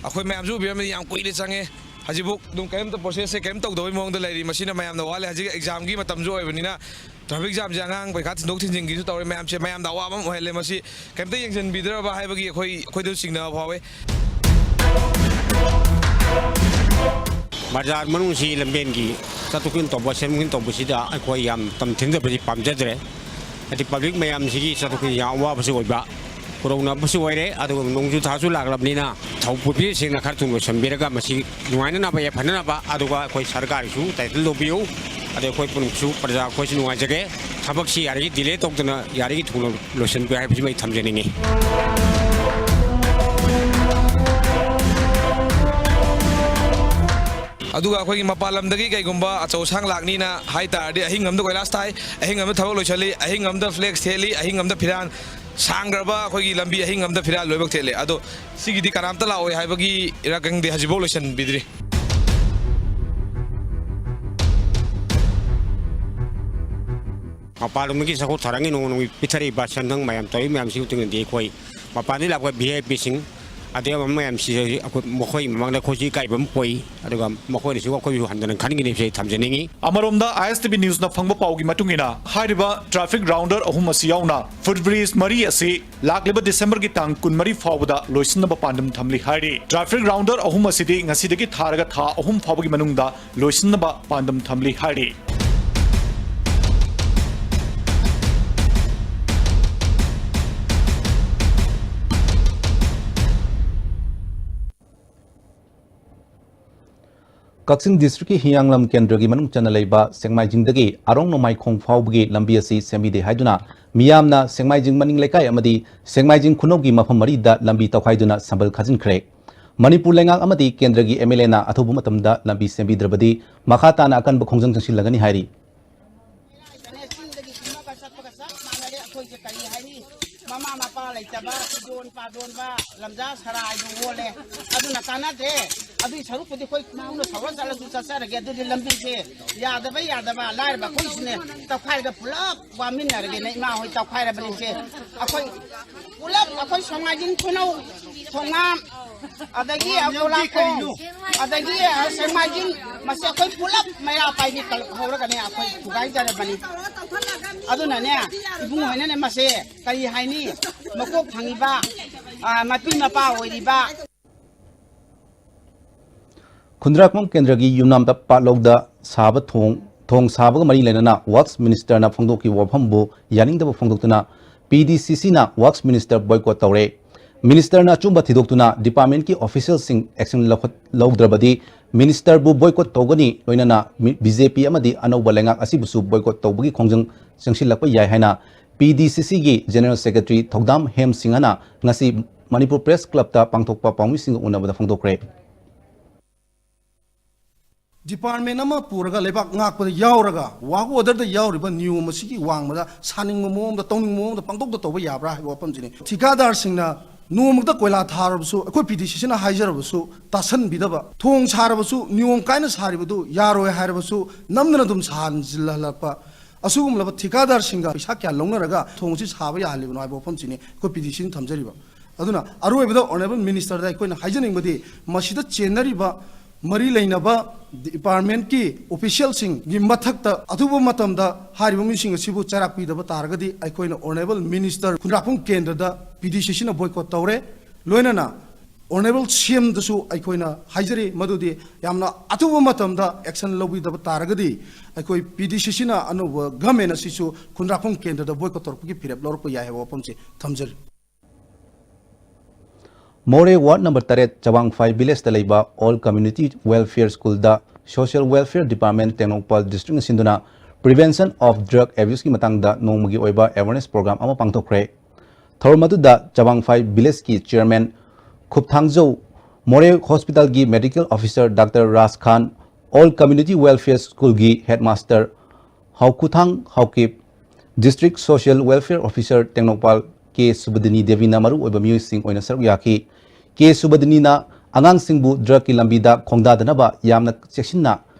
ꯑꯩꯈꯣꯏ ꯃꯌꯥꯝꯁꯨ ꯎꯕꯤꯔꯝꯃꯤ, ꯌꯥꯝ ꯀꯨꯏꯅ ꯆꯪꯉꯦ꯫ ꯍꯧꯖꯤꯛꯐꯥꯎ ꯑꯗꯨꯝ ꯀꯔꯤꯝꯇ processꯁꯦ ꯀꯔꯤꯝ ꯇꯧꯗꯕꯩ ꯃꯑꯣꯡꯗ ꯂꯩꯔꯤ꯫ ꯃꯁꯤꯅ ꯃꯌꯥꯝꯗ ꯋꯥꯍꯜꯂꯦ꯫ ꯍꯧꯖꯤꯛ examꯒꯤ ꯃꯇꯝꯁꯨ ꯑꯣꯏꯕꯅꯤꯅ traffic jamꯁꯦ ꯑꯉꯥꯡ ꯄꯩꯈꯥ ꯊꯤꯟꯗꯣꯛ ꯊꯤꯟꯖꯤꯟꯒꯤꯁꯨ ꯇꯧꯔꯦ꯫ ꯃꯌꯥꯝꯁꯦ, ꯃꯌꯥꯝꯗ ꯑꯋꯥꯕ ꯑꯃ ꯑꯣꯏꯍꯜꯂꯦ꯫ ꯃꯁꯤ ꯀꯔꯤꯝꯇ ꯌꯦꯡꯁꯤꯟꯕꯤꯗ꯭ꯔꯕ ꯍꯥꯏꯕꯒꯤ ꯑꯩꯈꯣꯏ, ꯑꯩꯈꯣꯏꯗꯁꯨ ꯆꯤꯡꯅꯕ ꯐꯥꯎꯋꯦ꯫ ꯕꯖꯥꯔ ꯃꯅꯨꯡꯁꯤ ꯂꯝꯕꯦꯟꯒꯤ ꯆꯠꯊꯣꯛ ꯆꯠꯁꯤꯟ ꯇꯧꯕ, ꯁꯦꯝꯗꯣꯛ ꯁꯦꯝꯖꯤꯟ ꯇꯧꯕꯁꯤꯗ ꯑꯩꯈꯣꯏ ꯌꯥꯝ ꯃꯇꯝ ꯊꯦꯡꯊꯕꯁꯤ ꯄꯥꯝꯖꯗ꯭ꯔꯦ꯫ ꯍꯥꯏꯗꯤ public ꯃꯌꯥꯝꯁꯤꯒꯤ ꯆꯠꯊꯣꯛ ꯆꯠꯁꯤꯟ ꯌꯥꯝ ꯑꯋꯥꯕꯁꯨ ꯑꯣꯏꯕ, ꯈꯨꯗꯣꯡꯅꯕꯁꯨ ꯑꯣꯏꯔꯦ꯫ ꯑꯗꯨꯒ ꯅꯣꯡꯖꯨ ꯊꯥꯁꯨ ꯂꯥꯛꯂꯕꯅꯤꯅ ꯊꯧ ꯄꯨꯕꯤꯁꯤꯡꯅ ꯈꯔ ꯊꯨꯅ ꯂꯣꯏꯁꯤꯟꯕꯤꯔꯒ ꯃꯁꯤ ꯅꯨꯡꯉꯥꯏꯅꯅꯕ, ꯌꯥꯏꯐꯅꯅꯕ, ꯑꯗꯨꯒ ꯑꯩꯈꯣꯏ ꯁꯔꯀꯥꯔꯒꯤꯁꯨ ꯇꯥꯏꯇꯜ ꯂꯧꯕꯤꯌꯨ꯫ ꯑꯗꯩ ꯑꯩꯈꯣꯏ ꯄꯨꯝꯅꯃꯛꯁꯨ, ꯄ꯭ꯔꯖꯥ ꯑꯩꯈꯣꯏꯁꯨ ꯅꯨꯡꯉꯥꯏꯖꯒꯦ꯫ ꯊꯕꯛꯁꯤ ꯌꯥꯔꯤꯈꯩ delay ꯇꯧꯗꯅ ꯌꯥꯔꯤꯈꯩ ꯊꯨꯅ ꯂꯣꯏꯁꯤꯟꯕꯤꯌꯨ ꯍꯥꯏꯕꯁꯤꯃ ꯑꯩ ꯊꯝꯖꯅꯤꯡꯉꯤ꯫ ꯑꯗꯨꯒ ꯑꯩꯈꯣꯏꯒꯤ ꯃꯄꯥꯟ ꯂꯝꯗꯒꯤ ꯀꯩꯒꯨꯝꯕ ꯑꯆꯧ ꯑꯁꯥꯡ ꯂꯥꯛꯅꯤꯅ ꯍꯥꯏ ꯇꯥꯔꯗꯤ, ꯑꯍꯤꯡ ꯑꯃꯗ ꯀꯣꯏꯂꯥꯁ ꯊꯥꯏ, ꯑꯍꯤꯡ ꯑꯃꯗ ꯊꯕꯛ ꯂꯣꯏꯁꯤꯜꯂꯤ, ꯑꯍꯤꯡ ꯑꯃꯗ flex ꯊꯦꯠꯂꯤ, ꯑꯍꯤꯡ ꯑꯃꯗ ꯐꯤꯔꯥꯟ, ꯁꯥꯡꯈ꯭ꯔꯕ ꯑꯩꯈꯣꯏꯒꯤ ꯂꯝꯕꯤ ꯑꯍꯤꯡ ꯑꯃꯗ ꯐꯤꯔꯥꯟ ꯂꯣꯏꯅꯃꯛ ꯊꯦꯠꯂꯤ꯫ ꯑꯗꯣ ꯁꯤꯒꯤꯗꯤ ꯀꯅꯥꯝꯇ ꯂꯥꯛꯑꯣꯏ ꯍꯥꯏꯕꯒꯤꯔ ꯈꯪꯗꯦ, ꯍꯧꯖꯤꯛꯐꯥꯎ ꯂꯣꯏꯁꯤꯟꯕꯤꯗ꯭ꯔꯤ꯫ ꯃꯄꯥꯟꯂꯣꯝꯗꯒꯤ ꯆꯥꯎꯈꯠ ꯊꯧꯔꯥꯡꯒꯤ ꯅꯣꯡꯃ ꯅꯣꯡꯃꯒꯤ ꯄꯤꯊꯔꯛꯏꯕ ꯁꯦꯟꯊꯪ ꯃꯌꯥꯝ ꯇꯧꯔꯤ ꯃꯌꯥꯝꯁꯤꯒꯤ ꯃꯇꯨꯡ ꯏꯟꯅꯗꯤ ꯑꯩꯈꯣꯏ ꯃꯄꯥꯟꯗꯒꯤ ꯂꯥꯛꯄ VIPꯁꯤꯡ, ꯑꯗꯩ ꯑꯃ ꯃꯌꯥꯝꯁꯤ ꯑꯩꯈꯣꯏ, ꯃꯈꯣꯏ ꯃꯃꯥꯡꯗ ꯑꯩꯈꯣꯏꯁꯨ ꯏꯀꯥꯏꯕ ꯑꯃ ꯄꯣꯛꯏ, ꯑꯗꯨꯒ ꯃꯈꯣꯏꯅꯁꯨ ꯑꯩꯈꯣꯏꯕꯨ ꯍꯟꯊꯅ ꯈꯟꯒꯅꯤ ꯍꯥꯏꯕꯁꯤ ꯑꯩ ꯊꯝꯖꯅꯤꯡꯉꯤ꯫ ꯑꯃꯔꯣꯝꯗ, ISTV Newsꯅ ꯐꯪꯕ ꯄꯥꯎꯒꯤ ꯃꯇꯨꯡ ꯏꯟꯅ, ꯍꯥꯏꯔꯤꯕ traffic rounder ꯑꯍꯨꯝ ꯑꯁꯤ ꯌꯥꯎꯅ footbridge ꯃꯔꯤ ꯑꯁꯤ ꯂꯥꯛꯂꯤꯕ Decemberꯒꯤ ꯇꯥꯡ ꯀꯨꯟꯃꯔꯤ ꯐꯥꯎꯕꯗ ꯂꯣꯏꯁꯤꯟꯅꯕ ꯄꯥꯟꯗꯝ ꯊꯝꯂꯤ ꯍꯥꯏꯔꯤ꯫ Traffic rounder ꯑꯍꯨꯝ ꯑꯁꯤꯗꯤ ꯉꯁꯤꯗꯒꯤ ꯊꯥꯔꯒ ꯊꯥ ꯑꯍꯨꯝ ꯐꯥꯎꯕꯒꯤ ꯃꯅꯨꯡꯗ ꯂꯣꯏꯁꯤꯟꯅꯕ ꯄꯥꯟꯗꯝ ꯊꯝꯂꯤ ꯍꯥꯏꯔꯤ꯫ ꯀꯛꯆꯤꯡ districtꯀꯤ ꯍꯤꯌꯥꯡꯂꯝ ꯀꯦꯟꯗ꯭ꯔꯒꯤ ꯃꯅꯨꯡ ꯆꯟꯅ ꯂꯩꯕ ꯁꯦꯛꯃꯥꯏꯖꯤꯡꯗꯒꯤ ꯑꯔꯣꯡ ꯅꯣꯡꯃꯥꯏꯈꯣꯡ ꯐꯥꯎꯕꯒꯤ ꯂꯝꯕꯤ ꯑꯁꯤ ꯁꯦꯝꯕꯤꯗꯦ ꯍꯥꯏꯗꯨꯅ ꯃꯤꯌꯥꯝꯅ ꯁꯦꯛꯃꯥꯏꯖꯤꯡ ꯃꯅꯤꯡ ꯂꯩꯀꯥꯏ ꯑꯃꯗꯤ ꯁꯦꯛꯃꯥꯏꯖꯤꯡ ꯈꯨꯅꯧꯒꯤ ꯃꯐꯝ ꯃꯔꯤꯗ ꯂꯝꯕꯤ ꯇꯧꯈꯥꯏꯗꯨꯅ ꯁꯝꯕꯜ ꯈꯥꯖꯤꯟꯈ꯭ꯔꯦ꯫ ꯃꯅꯤꯄꯨꯔ ꯂꯩꯉꯥꯛ ꯑꯃꯗꯤ ꯀꯦꯟꯗ꯭ꯔꯒꯤ ꯑꯦꯝ ꯑꯦꯜ ꯑꯦꯅ ꯑꯊꯨꯕ ꯃꯇꯝꯗ ꯂꯝꯕꯤ ꯁꯦꯝꯕꯤꯗ꯭ꯔꯕꯗꯤ ꯃꯈꯥ ꯇꯥꯅ ꯑꯀꯟꯕ ꯈꯣꯡꯖꯪ ꯆꯪꯁꯤꯜꯂꯒꯅꯤ ꯍꯥꯏꯔꯤ꯫ ꯆꯤꯡꯗꯒꯤ ꯀꯨꯝꯃꯒ ꯆꯠꯄꯒ ꯆꯞ ꯃꯥꯟꯅꯔꯦ꯫ ꯑꯩꯈꯣꯏꯁꯦ ꯀꯔꯤ ꯍꯥꯏꯅꯤ? ꯃꯃꯥ ꯃꯄꯥ ꯂꯩꯇꯕ, ꯁꯤꯗꯣꯟ ꯄꯥꯗꯣꯟꯕ, ꯂꯝꯖꯥ ꯁꯔꯥꯏꯗꯨ ꯑꯣꯜꯂꯦ꯫ ꯑꯗꯨꯅ ꯀꯥꯟꯅꯗ꯭ꯔꯦ꯫ ꯑꯗꯨꯏ ꯁꯔꯨꯛꯄꯨꯗꯤ ꯑꯩꯈꯣꯏ ꯈꯣꯡꯅ ꯁꯧꯔ ꯆꯠꯂꯁꯨ ꯆꯠꯆꯔꯒꯦ꯫ ꯑꯗꯨꯗꯤ ꯂꯝꯕꯤꯁꯦ ꯌꯥꯗꯕ ꯌꯥꯗꯕ, ꯂꯥꯏꯔꯕ ꯑꯩꯈꯣꯏꯁꯤꯅꯦ ꯇꯧꯈꯥꯏꯔꯒ ꯄꯨꯂꯞ ꯋꯥꯃꯤꯟꯅꯔꯒꯦꯅ ꯏꯃꯥ ꯍꯣꯏ ꯇꯧꯈꯥꯏꯔꯕꯅꯤꯁꯦ꯫ ꯑꯩꯈꯣꯏ ꯄꯨꯂꯞ ꯑꯩꯈꯣꯏ ꯁꯣꯃꯥꯏꯖꯤꯟ ꯈꯨꯅꯧ ꯊꯣꯉꯥꯝ ꯑꯗꯒꯤ ꯄꯣꯂꯥꯈꯣꯡ, ꯑꯗꯒꯤ ꯁꯦꯛꯃꯥꯏꯖꯤꯡ, ꯃꯁꯤ ꯑꯩꯈꯣꯏ ꯄꯨꯂꯞ ꯃꯩꯔꯥ ꯄꯥꯏꯕꯤ ꯀꯂꯛ ꯍꯧꯔꯒꯅꯦ ꯑꯩꯈꯣꯏ ꯊꯨꯒꯥꯏꯖꯔꯕꯅꯤ꯫ ꯑꯗꯨꯅꯅꯦ, ꯏꯕꯨꯡꯉꯣ ꯍꯣꯏꯅꯅꯦ ꯃꯁꯦ ꯀꯔꯤ ꯍꯥꯏꯅꯤ, ꯃꯀꯣꯛ ꯊꯪꯉꯤꯕ, ꯑ, ꯃꯄꯤ ꯃꯄꯥ ꯑꯣꯏꯔꯤꯕ꯫ ꯈꯨꯟꯗ꯭ꯔꯥꯛꯄꯝ ꯀꯦꯟꯗ꯭ꯔꯒꯤ ꯌꯨꯝꯅꯥꯝꯗ ꯄꯥꯠꯂꯧꯗ ꯁꯥꯕ ꯊꯣꯡ, ꯊꯣꯡ ꯁꯥꯕꯒ ꯃꯔꯤ ꯂꯩꯅꯅ ꯋꯥꯔꯛꯁ ꯃꯤꯅꯤꯁꯇꯔꯅ ꯐꯣꯡꯗꯣꯛꯈꯤꯕ ꯋꯥꯐꯝꯕꯨ ꯌꯥꯅꯤꯡꯗꯕ ꯐꯣꯡꯗꯣꯛꯇꯨꯅ ꯄꯤ ꯗꯤ ꯁꯤ ꯁꯤꯅ ꯋꯥꯔꯛꯁ ꯃꯤꯅꯤꯁꯇꯔ ꯕꯣꯏꯀꯣꯠ ꯇꯧꯔꯦ꯫ ꯃꯤꯅꯤꯁꯇꯔꯅ ꯑꯆꯨꯝꯕ ꯊꯤꯗꯣꯛꯇꯨꯅ ꯗꯤꯄꯥꯔꯠꯃꯦꯟꯠꯀꯤ ꯑꯣꯐꯤꯁꯤꯌꯦꯜꯁꯤꯡ ꯑꯦꯛꯁꯟ ꯂꯧꯈꯠ-, ꯂꯧꯗ꯭ꯔꯕꯗꯤ ꯃꯤꯅꯤꯁꯇꯔꯕꯨ ꯕꯣꯏꯀꯣꯠ ꯇꯧꯒꯅꯤ, ꯂꯣꯏꯅꯅ ꯃꯤ-, ꯕꯤ ꯖꯦ ꯄꯤ ꯑꯃꯗꯤ ꯑꯅꯧꯕ ꯂꯩꯉꯥꯛ ꯑꯁꯤꯕꯨꯁꯨ ꯕꯣꯏꯀꯣꯠ ꯇꯧꯕꯒꯤ ꯈꯣꯡꯖꯪ ꯆꯪꯁꯤꯜꯂꯛꯄ ꯌꯥꯏ ꯍꯥꯏꯅ ꯄꯤ ꯗꯤ ꯁꯤ ꯁꯤꯒꯤ ꯖꯦꯅꯔꯦꯜ ꯁꯦꯀ꯭ꯔꯦꯇꯔꯤ ꯊꯧꯗꯥꯝ ꯍꯦꯝ ꯁꯤꯡꯍꯅ ꯉꯁꯤ ꯃꯅꯤꯄꯨꯔ ꯄ꯭ꯔꯦꯁ ꯀ꯭ꯂꯕꯇ ꯄꯥꯡꯊꯣꯛꯄ ꯄꯥꯎꯃꯤꯁꯤꯡꯒ ꯎꯅꯕꯗ ꯐꯣꯡꯗꯣꯛꯈ꯭ꯔꯦ꯫ ꯗꯤꯄꯥꯔꯠꯃꯦꯟ ꯑꯃ ꯄꯨꯔꯒ ꯂꯩꯕꯥꯛ ꯉꯥꯛꯄꯗ ꯌꯥꯎꯔꯒ ꯋꯥꯔꯛ ꯑꯣꯔꯗꯔꯗ ꯌꯥꯎꯔꯤꯕ ꯅꯤꯌꯣꯝ ꯑꯁꯤꯒꯤ ꯋꯥꯡꯃꯗ ꯁꯥꯅꯤꯡꯕ ꯃꯑꯣꯡꯗ, ꯇꯧꯅꯤꯡꯕ ꯃꯑꯣꯡꯗ ꯄꯪꯇꯧꯗ ꯇꯧꯕ ꯌꯥꯕ꯭ꯔꯥ ꯍꯥꯏꯕ ꯋꯥꯐꯝꯁꯤꯅꯤ꯫ ꯊꯤꯀꯥꯗꯥꯔꯁꯤꯡꯅ ꯅꯣꯡꯃꯗ ꯀꯣꯏꯂꯥ ꯊꯥꯔꯕꯁꯨ, ꯑꯩꯈꯣꯏ ꯄꯤ ꯗꯤ ꯁꯤ ꯁꯤꯅ ꯍꯥꯏꯖꯔꯕꯁꯨ ꯇꯥꯁꯟꯕꯤꯗꯕ, ꯊꯣꯡ ꯁꯥꯔꯕꯁꯨ ꯅꯤꯌꯣꯝ ꯀꯥꯏꯅ ꯁꯥꯔꯤꯕꯗꯨ ꯌꯥꯔꯣꯏ ꯍꯥꯏꯔꯕꯁꯨ ꯅꯝꯗꯅ ꯑꯗꯨꯝ ꯁꯥꯍꯟꯖꯤꯜꯍꯜꯂꯛꯄ, ꯑꯁꯤꯒꯨꯝꯂꯕ ꯊꯤꯀꯥꯗꯥꯔꯁꯤꯡꯒ ꯄꯩꯁꯥ ꯀꯌꯥ ꯂꯧꯅꯔꯒ ꯊꯣꯡ ꯑꯁꯤ ꯁꯥꯕ ꯌꯥꯍꯜꯂꯤꯕꯅꯣ ꯍꯥꯏꯕ ꯋꯥꯐꯝꯁꯤꯅꯤ ꯑꯩꯈꯣꯏ ꯄꯤ ꯗꯤ ꯁꯤꯅ ꯊꯝꯖꯔꯤꯕ꯫ ꯑꯗꯨꯅ ꯑꯔꯣꯏꯕꯗ ꯑꯣꯅꯔꯦꯕꯜ ꯃꯤꯅꯤꯁꯇꯔꯗ ꯑꯩꯈꯣꯏꯅ ꯍꯥꯏꯖꯅꯤꯡꯕꯗꯤ, ꯃꯁꯤꯗ ꯆꯦꯟꯅꯔꯤꯕ ꯃꯔꯤ ꯂꯩꯅꯕ ꯗꯤꯄꯥꯔꯠꯃꯦꯟꯠꯀꯤ ꯑꯣꯐꯤꯁꯤꯌꯦꯜꯁꯤꯡꯒꯤ ꯃꯊꯛꯇ ꯑꯊꯨꯕ ꯃꯇꯝꯗ ꯍꯥꯏꯔꯤꯕ ꯃꯤꯁꯤꯡ ꯑꯁꯤꯕꯨ ꯆꯩꯔꯥꯛ ꯄꯤꯗꯕ ꯇꯥꯔꯒꯗꯤ ꯑꯩꯈꯣꯏꯅ ꯑꯣꯅꯔꯦꯕꯜ ꯃꯤꯅꯤꯁꯇꯔ ꯈꯨꯟꯗ꯭ꯔꯥꯛꯄꯝ ꯀꯦꯟꯗ꯭ꯔꯗ ꯄꯤ ꯗꯤ ꯁꯤ ꯁꯤꯅ ꯕꯣꯏꯀꯣꯠ ꯇꯧꯔꯦ꯫ ꯂꯣꯏꯅꯅ ꯑꯣꯅꯔꯦꯕꯜ ꯁꯤ ꯑꯦꯝꯗꯁꯨ ꯑꯩꯈꯣꯏꯅ ꯍꯥꯏꯖꯔꯤ, ꯃꯗꯨꯗꯤ ꯌꯥꯝꯅ ꯑꯊꯨꯕ ꯃꯇꯝꯗ ꯑꯦꯛꯁꯟ ꯂꯧꯕꯤꯗꯕ ꯇꯥꯔꯒꯗꯤ ꯑꯩꯈꯣꯏ ꯄꯤ ꯗꯤ ꯁꯤ ꯁꯤꯅ ꯑꯅꯧꯕ ꯒꯃꯦꯟ ꯑꯁꯤꯁꯨ ꯈꯨꯟꯗ꯭ꯔꯥꯛꯄꯝ ꯀꯦꯟꯗ꯭ꯔꯗ ꯕꯣꯏꯀꯣꯠ ꯇꯧꯔꯛꯄꯒꯤ ꯐꯤꯔꯦꯞ ꯂꯧꯔꯛꯄ ꯌꯥꯏ ꯍꯥꯏꯕ ꯋꯥꯐꯝꯁꯤ ꯊꯝꯖꯔꯤ꯫ ꯃꯣꯔꯦ ꯋꯥꯔꯗ ꯅꯝꯕꯔ ꯇꯔꯦꯠ ꯆꯕꯥꯡꯐꯥꯏ ꯚꯤꯂꯦꯖꯇ ꯂꯩꯕ ꯑꯣꯜ ꯀꯝꯃ꯭ꯌꯨꯅꯤꯇꯤ ꯋꯦꯜꯐꯤꯌꯔ ꯁ꯭ꯀꯨꯜꯗ ꯁꯣꯁꯤꯌꯦꯜ ꯋꯦꯜꯐꯤꯌꯔ ꯗꯤꯄꯥꯔꯠꯃꯦꯟꯠ ꯇꯦꯡꯅꯧꯄꯜ ꯗꯤꯁꯇ꯭ꯔꯤꯛꯅ ꯁꯤꯟꯗꯨꯅ Prevention of Drug Abuseꯀꯤ ꯃꯇꯥꯡꯗ ꯅꯣꯡꯃꯒꯤ ꯑꯣꯏꯕ ꯑꯦꯋꯦꯔꯅꯦꯁ ꯄ꯭ꯔꯣꯒ꯭ꯔꯥꯝ ꯑꯃ ꯄꯥꯡꯊꯣꯛꯈ꯭ꯔꯦ꯫ ꯊꯧꯔꯝ ꯑꯗꯨꯗ ꯆꯕꯥꯡꯐꯥꯏ ꯚꯤꯂꯦꯖꯀꯤ ꯆꯤꯌꯔꯃꯦꯟ ꯈꯨꯞꯊꯥꯡꯖꯧ ꯃꯣꯔꯦ ꯍꯣꯁꯄꯤꯇꯥꯜꯒꯤ medical officer doctor Raj Khan, all community welfare ꯁ꯭ꯀꯨꯜꯒꯤ headmaster Haokhuthang Haokip, district social welfare officer Tengnoupal K Subadini ꯗꯦꯕꯤꯅ ꯃꯔꯨꯑꯣꯏꯕ ꯃꯤꯑꯣꯏꯁꯤꯡ ꯑꯣꯏꯅ ꯁꯔꯨꯛ ꯌꯥꯈꯤ꯫ ꯀꯦ ꯁꯨꯕꯗꯤꯅꯤꯅ ꯑꯉꯥꯡꯁꯤꯡꯕꯨ ꯗ꯭ꯔꯒꯀꯤ ꯂꯝꯕꯤꯗ ꯈꯣꯡꯗꯥꯗꯅꯕ ꯌꯥꯝꯅ ꯆꯦꯛꯁꯤꯟꯅ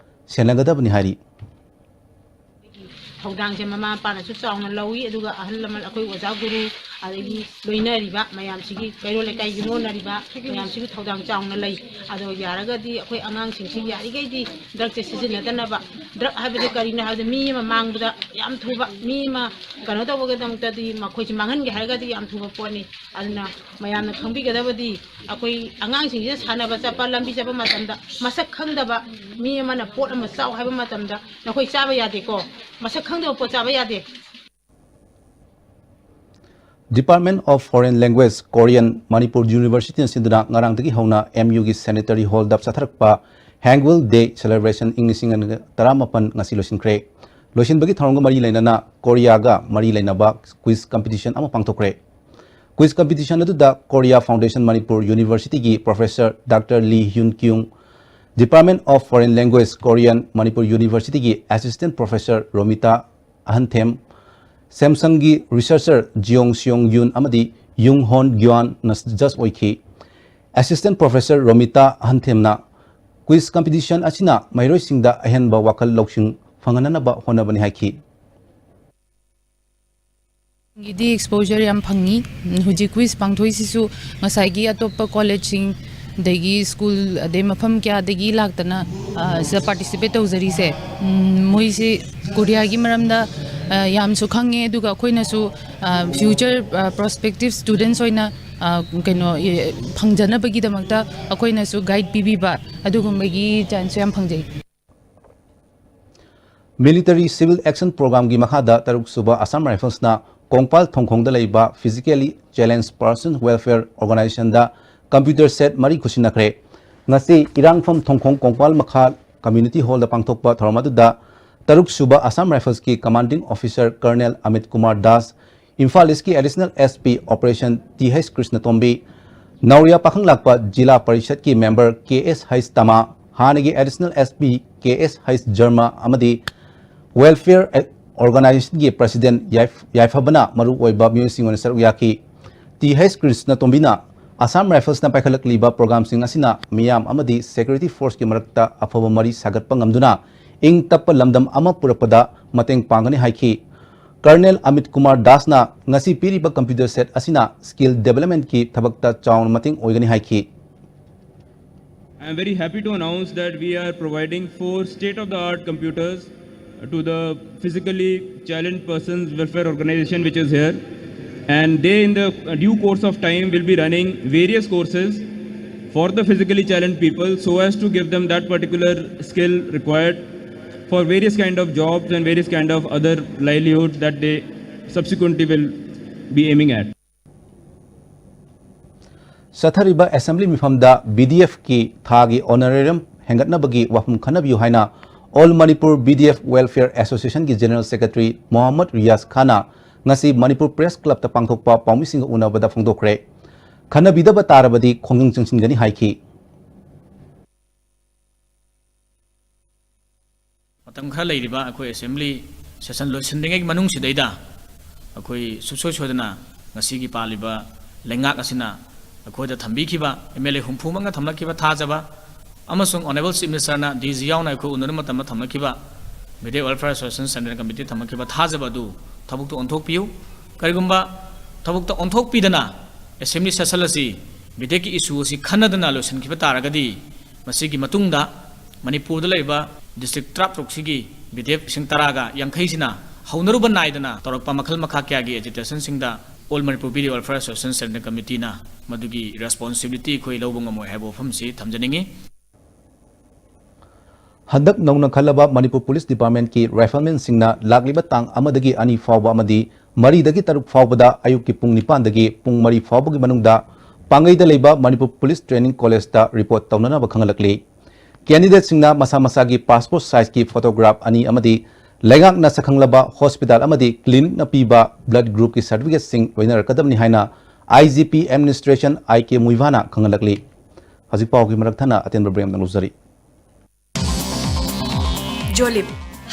ꯁꯦꯟꯅꯒꯗꯕꯅꯤ ꯍꯥꯏꯔꯤ꯫ ꯊꯧꯗꯥꯡꯁꯦ ꯃꯃꯥ ꯃꯄꯥꯅꯁꯨ ꯆꯥꯎꯅ ꯂꯧꯏ, ꯑꯗꯨꯒ ꯑꯍꯜ ꯂꯃꯟ, ꯑꯩꯈꯣꯏ ꯑꯣꯖꯥ ꯒꯨꯔꯨ, ꯑꯗꯒꯤ ꯂꯣꯏꯅꯔꯤꯕ ꯃꯌꯥꯝꯁꯤꯒꯤ, ꯀꯩꯔꯣꯜ ꯂꯩꯀꯥꯏ ꯌꯨꯝꯂꯣꯟꯅꯔꯤꯕ ꯃꯌꯥꯝꯁꯤꯒꯤ ꯊꯧꯗꯥꯡ ꯆꯥꯎꯅ ꯂꯩ꯫ ꯑꯗꯣ ꯌꯥꯔꯒꯗꯤ ꯑꯩꯈꯣꯏ ꯑꯉꯥꯡꯁꯤꯡꯁꯤ ꯌꯥꯔꯤꯈꯩꯗꯤ ꯗ꯭ꯔꯒꯁꯦ ꯁꯤꯖꯤꯟꯅꯗꯅꯕ, ꯗ꯭ꯔꯒ ꯍꯥꯏꯕꯗꯤ ꯀꯔꯤꯅꯣ ꯍꯥꯏꯕꯗ ꯃꯤ ꯑꯃ ꯃꯥꯡꯕꯗ ꯌꯥꯝ ꯊꯨꯕ, ꯃꯤ ꯑꯃ ꯀꯩꯅꯣ ꯇꯧꯕꯒꯤꯗꯃꯛꯇꯗꯤ ꯃꯈꯣꯏꯁꯤ ꯃꯥꯡꯍꯟꯒꯦ ꯍꯥꯏꯔꯒꯗꯤ ꯌꯥꯝ ꯊꯨꯕ ꯄꯣꯠꯅꯤ꯫ ꯑꯗꯨꯅ ꯃꯌꯥꯝꯅ ꯈꯪꯕꯤꯒꯗꯕꯗꯤ ꯑꯩꯈꯣꯏ ꯑꯉꯥꯡꯁꯤꯡꯁꯤꯅ ꯁꯥꯟꯅꯕ ꯆꯠꯄ, ꯂꯝꯕꯤ ꯆꯠꯄ ꯃꯇꯝꯗ ꯃꯁꯛ ꯈꯪꯗꯕ ꯃꯤ ꯑꯃꯅ ꯄꯣꯠ ꯑꯃ ꯆꯥꯎ ꯍꯥꯏꯕ ꯃꯇꯝꯗ ꯅꯈꯣꯏ ꯆꯥꯕ ꯌꯥꯗꯦꯀꯣ, ꯃꯁꯛ ꯈꯪꯗꯕ ꯄꯣꯠ ꯆꯥꯕ ꯌꯥꯗꯦ꯫ Department of Foreign Language, Korean, Manipur ꯌꯨꯅꯤꯚꯔꯁꯤꯇꯤꯅ ꯁꯤꯟꯗꯨꯅ ꯉꯔꯥꯡꯗꯒꯤ ꯍꯧꯅ ꯑꯦꯝ ꯌꯨꯒꯤ ꯁꯦꯅꯤꯇꯔꯤ ꯍꯣꯜꯗ ꯆꯠꯊꯔꯛꯄ Hangul Day Celebration ꯏꯪ ꯂꯤꯁꯤꯡ ꯑꯅꯤ ꯇꯔꯥꯃꯥꯄꯟ ꯉꯁꯤ ꯂꯣꯏꯁꯤꯟꯈ꯭ꯔꯦ꯫ ꯂꯣꯏꯁꯤꯟꯕꯒꯤ ꯊꯧꯔꯝꯒ ꯃꯔꯤ ꯂꯩꯅꯅ ꯀꯣꯔꯤꯌꯥꯒ ꯃꯔꯤ ꯂꯩꯅꯕ quiz competition ꯑꯃ ꯄꯥꯡꯊꯣꯛꯈ꯭ꯔꯦ꯫ Quiz competition ꯑꯗꯨꯗ Korea Foundation Manipur Universityꯒꯤ Professor Doctor Lee Hyun Kyung, Department of Foreign Language, Korean, Manipur ꯌꯨꯅꯤꯚꯔꯁꯤꯇꯤꯒꯤ Assistant Professor ꯔꯣꯃꯤꯇꯥ ꯑꯍꯟꯊꯦꯝ, ꯁꯦꯝꯁꯪꯒꯤ researcher ꯖꯤꯌꯣꯡ ꯁꯤꯌꯣꯡ ꯌꯨꯟ ꯑꯃꯗꯤ ꯌꯨꯡ ꯍꯣꯟ ꯒ꯭ꯌꯨꯟꯅ judge ꯑꯣꯏꯈꯤ꯫ Assistant Professor Romita ꯑꯍꯟꯊꯦꯝꯅ quiz competition ꯑꯁꯤꯅ ꯃꯍꯩꯔꯣꯏꯁꯤꯡꯗ ꯑꯍꯦꯟꯕ ꯋꯥꯈꯜ ꯂꯧꯁꯤꯡ ꯐꯪꯍꯟꯅꯕ ꯍꯣꯠꯅꯕꯅꯤ ꯍꯥꯏꯈꯤ꯫ ꯒꯤꯗꯤ exposure ꯌꯥꯝ ꯐꯪꯉꯤ꯫ ꯍꯧꯖꯤꯛ quiz ꯄꯥꯡꯊꯣꯛꯏꯁꯤꯁꯨ ꯉꯁꯥꯏꯒꯤ ꯑꯇꯣꯞꯄ ꯀꯣꯂꯦꯖꯁꯤꯡ ꯑꯗꯒꯤ ꯁ꯭ꯀꯨꯜ ꯑꯗꯩ ꯃꯐꯝ ꯀꯌꯥꯗꯒꯤ ꯂꯥꯛꯇꯅ, ꯑ, ꯁꯤꯗ participate ꯇꯧꯖꯔꯤꯁꯦ꯫ ꯎꯝ, ꯃꯣꯏꯁꯤ ꯀꯣꯔꯤꯌꯥꯒꯤ ꯃꯔꯝꯗ, ꯑ, ꯌꯥꯝꯁꯨ ꯈꯪꯉꯦ, ꯑꯗꯨꯒ ꯑꯩꯈꯣꯏꯅꯁꯨ, ꯑ, future, ꯑ, prospective students ꯑꯣꯏꯅ, ꯑ, ꯀꯩꯅꯣ, ꯑꯦ, ꯐꯪꯖꯅꯕꯒꯤꯗꯃꯛꯇ ꯑꯩꯈꯣꯏꯅꯁꯨ guide ꯄꯤꯕꯤꯕ ꯑꯗꯨꯒꯨꯝꯕꯒꯤ chance ꯁꯨ ꯌꯥꯝ ꯐꯪꯖꯩ꯫ Military Civil Action Programꯒꯤ ꯃꯈꯥꯗ ꯇꯔꯨꯛ ꯁꯨꯕ Assam Riflesꯅ ꯀꯣꯡꯄꯥꯜ ꯊꯣꯡꯈꯣꯡꯗ ꯂꯩꯕ Physically Challenged Persons Welfare Organizationꯗ computer set ꯃꯔꯤ ꯈꯨꯠꯁꯤꯟꯅꯈ꯭ꯔꯦ꯫ ꯉꯁꯤ ꯏꯔꯥꯡꯐꯝ ꯊꯣꯡꯈꯣꯡ ꯀꯣꯡꯄꯥꯜ ꯃꯈꯥ community hallꯗ ꯄꯥꯡꯊꯣꯛꯄ ꯊꯧꯔꯝ ꯑꯗꯨꯗ ꯇꯔꯨꯛ ꯁꯨꯕ Assam Riflesꯀꯤ Commanding Officer Colonel Amit Kumar Das, Imphal Eastꯀꯤ Additional SP Operation T H Krishnatombi, Naoriya Pakhanglakpa ꯖꯤꯂꯥ ꯄꯔꯤꯁꯠꯀꯤ ꯃꯦꯝꯕꯔ ꯀꯦ ꯑꯦꯁ ꯍꯩꯁ ꯇꯃꯥ, ꯍꯥꯟꯅꯒꯤ ꯑꯦꯗꯤꯁꯅꯦꯜ ꯑꯦꯁ ꯄꯤ ꯀꯦ ꯑꯦꯁ ꯍꯩꯁ ꯖꯔꯃ ꯑꯃꯗꯤ ꯋꯦꯜꯐꯤꯌꯔ ꯑꯣꯔꯒꯅꯥꯏꯖꯦꯁꯟꯒꯤ ꯄ꯭ꯔꯁꯤꯗꯦꯟꯠ ꯌꯥꯏꯐ-, ꯌꯥꯏꯐꯕꯅ ꯃꯔꯨꯑꯣꯏꯕ ꯃꯤꯑꯣꯏꯁꯤꯡ ꯑꯣꯏꯅ ꯁꯔꯨꯛ ꯌꯥꯈꯤ꯫ ꯇꯤ ꯍꯩꯁ ꯀ꯭ꯔꯤꯁꯅꯇꯣꯝꯕꯤꯅ ꯑꯁꯥꯝ ꯔꯥꯏꯐꯜꯁꯅ ꯄꯥꯏꯈꯠꯂꯛꯂꯤꯕ ꯄ꯭ꯔꯣꯒ꯭ꯔꯥꯝꯁꯤꯡ ꯑꯁꯤꯅ ꯃꯤꯌꯥꯝ ꯑꯃꯗꯤ ꯁꯦꯀ꯭ꯌꯨꯔꯤꯇꯤ ꯐꯣꯔꯁꯀꯤ ꯃꯔꯛꯇ ꯑꯐꯕ ꯃꯔꯤ ꯁꯥꯒꯠꯄ ꯉꯝꯗꯨꯅ ꯏꯪ ꯇꯞꯄ ꯂꯝꯗꯝ ꯑꯃ ꯄꯨꯔꯛꯄꯗ ꯃꯇꯦꯡ ꯄꯥꯡꯒꯅꯤ ꯍꯥꯏꯈꯤ꯫ ꯀꯔꯅꯦꯜ ꯑꯃꯤꯠ ꯀꯨꯃꯥꯔ ꯗꯥꯁꯅ ꯉꯁꯤ ꯄꯤꯔꯤꯕ ꯀꯝꯄ꯭ꯌꯨꯇꯔ ꯁꯦꯠ ꯑꯁꯤꯅ ꯁ꯭ꯀꯤꯜ ꯗꯦꯚꯂꯞꯃꯦꯟꯠꯀꯤ ꯊꯕꯛꯇ ꯆꯥꯎꯅ ꯃꯇꯦꯡ ꯑꯣꯏꯒꯅꯤ ꯍꯥꯏꯈꯤ꯫ I am very happy to announce that we are providing four state-of-the-art computers to the physically challenged persons welfare organization which is here, and they in the due course of time will be running various courses for the physically challenged people so as to give them that particular skill required for various kind of jobs and various kind of other livelihoods that they subsequently will be aiming at. ꯆꯠꯊꯔꯤꯕ assembly ꯃꯤꯐꯝꯗ B D ꯑꯦꯐꯀꯤ ꯊꯥꯒꯤ honorarium ꯍꯦꯟꯒꯠꯅꯕꯒꯤ ꯋꯥꯐꯝ ꯈꯟꯅꯕꯤꯌꯨ ꯍꯥꯏꯅ all Manipur B D F welfare ꯑꯦꯁꯣꯁꯤꯌꯦꯁꯟꯒꯤ general secretary Mohammad Riyaz ꯈꯥꯟꯅ ꯉꯁꯤ ꯃꯅꯤꯄꯨꯔ ꯄ꯭ꯔꯦꯁ ꯀ꯭ꯂꯕꯇ ꯄꯥꯡꯊꯣꯛꯄ ꯄꯥꯎꯃꯤꯁꯤꯡꯒ ꯎꯅꯕꯗ ꯐꯣꯡꯗꯣꯛꯈ꯭ꯔꯦ꯫ ꯈꯟꯅꯕꯤꯗꯕ ꯇꯥꯔꯕꯗꯤ ꯈꯣꯡꯖꯪ ꯆꯪꯁꯤꯟꯒꯅꯤ ꯍꯥꯏꯈꯤ꯫ ꯃꯇꯝ ꯈꯔ ꯂꯩꯔꯤꯕ ꯑꯩꯈꯣꯏ ꯑꯦꯁꯦꯝꯕ꯭ꯂꯤ ꯁꯦꯁꯟ ꯂꯣꯏꯁꯤꯟꯗ꯭ꯔꯤꯉꯩꯒꯤ ꯃꯅꯨꯡꯁꯤꯗꯩꯗ ꯑꯩꯈꯣꯏ ꯁꯨꯡꯁꯣꯏ ꯁꯣꯏꯗꯅ ꯉꯁꯤꯒꯤ ꯄꯥꯜꯂꯤꯕ ꯂꯩꯉꯥꯛ ꯑꯁꯤꯅ ꯑꯩꯈꯣꯏꯗ ꯊꯝꯕꯤꯈꯤꯕ ꯑꯦꯝ ꯑꯦꯜ ꯑꯦ ꯍꯨꯝꯐꯨꯃꯛꯅ ꯊꯝꯂꯛꯈꯤꯕ ꯊꯥꯖꯕ ꯑꯃꯁꯨꯡ ꯑꯣꯅꯔꯦꯕꯜ ꯆꯤꯐ ꯃꯤꯅꯤꯁꯇꯔꯅ ꯗꯤ ꯖꯤ ꯌꯥꯎꯅ ꯑꯩꯈꯣꯏ ꯎꯅꯗꯨꯅ ꯃꯇꯝꯗ ꯊꯝꯂꯛꯈꯤꯕ B D F welfare association central committee ꯊꯝꯂꯛꯈꯤꯕ ꯊꯥꯖꯕ ꯑꯗꯨ ꯊꯕꯛꯇ ꯑꯣꯟꯊꯣꯛꯄꯤꯌꯨ꯫ ꯀꯔꯤꯒꯨꯝꯕ ꯊꯕꯛꯇ ꯑꯣꯟꯊꯣꯛꯄꯤꯗꯅ ꯑꯦꯁꯦꯝꯕ꯭ꯂꯤ ꯁꯦꯁꯟ ꯑꯁꯤ ꯕꯤ ꯗꯤ ꯑꯦꯐꯀꯤ ꯏꯁꯨ ꯑꯁꯤ ꯈꯟꯅꯗꯅ ꯂꯣꯏꯁꯤꯟꯈꯤꯕ ꯇꯥꯔꯒꯗꯤ ꯃꯁꯤꯒꯤ ꯃꯇꯨꯡꯗ ꯃꯅꯤꯄꯨꯔꯗ ꯂꯩꯔꯤꯕ ꯗꯤꯁꯇ꯭ꯔꯤꯛ ꯇꯔꯥꯇꯔꯨꯛꯁꯤꯒꯤ ꯕꯤ ꯗꯤ ꯑꯦꯐ ꯂꯤꯁꯤꯡ ꯇꯔꯥꯒ ꯌꯥꯡꯈꯩꯁꯤꯅ ꯍꯧꯅꯔꯨꯕ ꯅꯥꯏꯗꯅ ꯇꯧꯔꯛꯄ ꯃꯈꯜ ꯃꯈꯥ ꯀꯌꯥꯒꯤ ꯑꯦꯖꯤꯇꯦꯁꯟꯁꯤꯡꯗ all Manipur B D F welfare association central ꯀꯃꯤꯇꯤꯅ ꯃꯗꯨꯒꯤ ꯔꯦꯁꯄꯣꯟꯁꯤꯕꯤꯂꯤꯇꯤ ꯑꯩꯈꯣꯏ ꯂꯧꯕ ꯉꯝꯃꯣꯏ ꯍꯥꯏꯕ ꯋꯥꯐꯝꯁꯤ ꯊꯝꯖꯅꯤꯡꯏ꯫ ꯍꯟꯗꯛ ꯅꯧꯅ ꯈꯜꯂꯕ ꯃꯅꯤꯄꯨꯔ ꯄꯨꯂꯤꯁ ꯗꯤꯄꯥꯔꯠꯃꯦꯟꯠꯀꯤ ꯔꯥꯏꯐꯜꯃꯦꯟꯁꯤꯡꯅ ꯂꯥꯛꯂꯤꯕ ꯇꯥꯡ ꯑꯃꯗꯒꯤ ꯑꯅꯤ ꯐꯥꯎꯕ ꯑꯃꯗꯤ ꯃꯔꯤꯗꯒꯤ ꯇꯔꯨꯛ ꯐꯥꯎꯕꯗ ꯑꯌꯨꯛꯀꯤ ꯄꯨꯡ ꯅꯤꯄꯥꯟꯗꯒꯤ ꯄꯨꯡ ꯃꯔꯤ ꯐꯥꯎꯕꯒꯤ ꯃꯅꯨꯡꯗ ꯄꯥꯡꯒꯩꯗ ꯂꯩꯕ ꯃꯅꯤꯄꯨꯔ ꯄꯨꯂꯤꯁ ꯇ꯭ꯔꯦꯅꯤꯡ ꯀꯣꯂꯦꯖꯇ ꯔꯤꯄꯣꯔꯠ ꯇꯧꯅꯅꯕ ꯈꯪꯍꯜꯂꯛꯂꯤ꯫ ꯀꯦꯟꯗꯤꯗꯦꯠꯁꯤꯡꯅ ꯃꯁꯥ ꯃꯁꯥꯒꯤ ꯄꯥꯁꯄꯣꯔꯠ ꯁꯥꯏꯖꯀꯤ ꯐꯣꯇꯣꯒ꯭ꯔꯥꯐ ꯑꯅꯤ ꯑꯃꯗꯤ ꯂꯩꯉꯥꯛꯅ ꯁꯛꯈꯪꯂꯕ ꯍꯣꯁꯄꯤꯇꯥꯜ ꯑꯃꯗꯤ ꯀ꯭ꯂꯤꯅꯤꯛꯅ ꯄꯤꯕ ꯕ꯭ꯂꯗ ꯒ꯭ꯔꯨꯞꯀꯤ ꯁꯥꯔꯇꯤꯐꯤꯀꯦꯠꯁꯤꯡ ꯂꯣꯏꯅꯔꯛꯀꯗꯕꯅꯤ ꯍꯥꯏꯅ I G P Administration I K Muivahna ꯈꯪꯍꯜꯂꯛꯂꯤ꯫ ꯍꯧꯖꯤꯛ ꯄꯥꯎꯒꯤ ꯃꯔꯛ ꯊꯠꯅ ꯑꯇꯦꯟꯕ break ꯑꯃꯇꯪ ꯂꯧꯖꯔꯤ꯫ Jolib,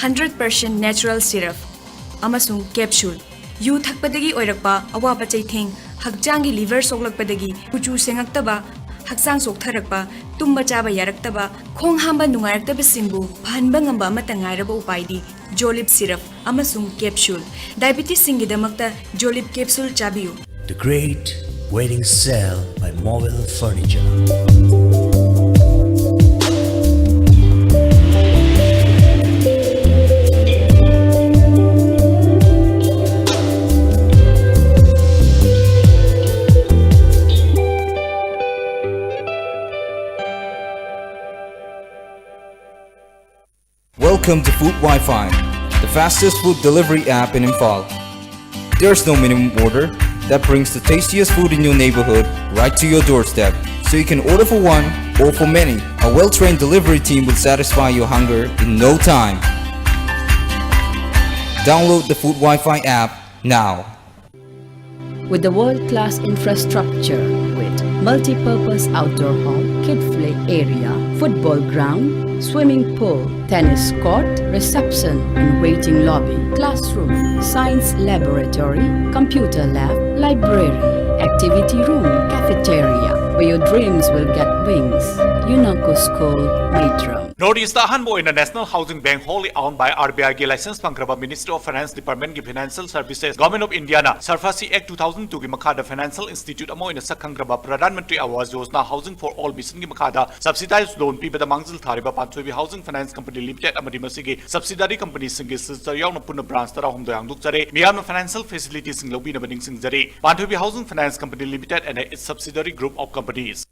hundred percent natural syrup ꯑꯃꯁꯨꯡ capsule꯫ ꯌꯨ ꯊꯛꯄꯗꯒꯤ ꯑꯣꯏꯔꯛꯄ ꯑꯋꯥꯕ ꯆꯩꯊꯦꯡ, ꯍꯛꯆꯥꯡꯒꯤ liver ꯁꯣꯛꯂꯛꯄꯗꯒꯤ ꯀꯨꯆꯨ ꯁꯦꯡꯉꯛꯇꯕ, ꯍꯛꯆꯥꯡ ꯆꯣꯛꯊꯔꯛꯄ, ꯇꯨꯝꯕ ꯆꯥꯕ ꯌꯥꯔꯛꯇꯕ, ꯈꯣꯡ ꯍꯥꯝꯕ ꯅꯨꯡꯉꯥꯏꯔꯛꯇꯕꯁꯤꯡꯕꯨ ꯐꯍꯟꯕ ꯉꯝꯕ ꯑꯃꯠꯇ ꯉꯥꯏꯔꯕ ꯎꯄꯥꯏꯗꯤ Jolib syrup ꯑꯃꯁꯨꯡ capsule꯫ Diabetesꯁꯤꯡꯒꯤꯗꯃꯛꯇ Jolib capsule ꯆꯥꯕꯤꯌꯨ꯫ The Great Wedding Sale by Mobile Furniture. Welcome to Food Wi-Fi, the fastest food delivery app in Imphal. There's no minimum order that brings the tastiest food in your neighborhood right to your doorstep, so you can order for one or for many. A well-trained delivery team will satisfy your hunger in no time. Download the Food Wi-Fi app now. With the world-class infrastructure, with multi-purpose outdoor hall, kid play area, football ground, swimming pool, tennis court, reception and waiting lobby, classroom, science laboratory, computer lab, library, activity room, cafeteria, where your dreams will get wings. UNACO School, Maitram. North East ꯑꯍꯥꯟꯕ ꯑꯣꯏꯅ National Housing Bank, wholly owned by R B I ꯒꯤ license ꯐꯪꯈ꯭ꯔꯕ Ministry of Finance Department ꯒꯤ Financial Services, Government of India ꯅ SARFAESI Act two thousand two ꯒꯤ ꯃꯈꯥꯗ financial institute ꯑꯃ ꯑꯣꯏꯅ ꯁꯛ ꯈꯪꯈ꯭ꯔꯕ Pradhan Mantri Awas Yojana Housing for All mission ꯒꯤ ꯃꯈꯥꯗ subsidized loan ꯄꯤꯕꯗ ꯃꯥꯡꯖꯤꯜ ꯊꯥꯔꯤꯕ ꯄꯥꯟꯊꯣꯏꯕꯤ Housing Finance Company Limited ꯑꯃꯗꯤ ꯃꯁꯤꯒꯤ subsidiary company ꯁꯤꯡꯒꯤ ꯁꯤꯜꯆꯔ ꯌꯥꯎꯅ ꯄꯨꯟꯅ branch ꯇꯔꯥꯍꯨꯝꯗꯣꯏ ꯍꯥꯡꯗꯣꯛꯆꯔꯦ꯫ ꯃꯤꯌꯥꯝꯅ financial facility ꯁꯤꯡ ꯂꯧꯕꯤꯅꯕ ꯅꯤꯡꯁꯤꯡꯖꯔꯤ꯫ ꯄꯥꯟꯊꯣꯏꯕꯤ Housing Finance Company Limited and its subsidiary group of companies.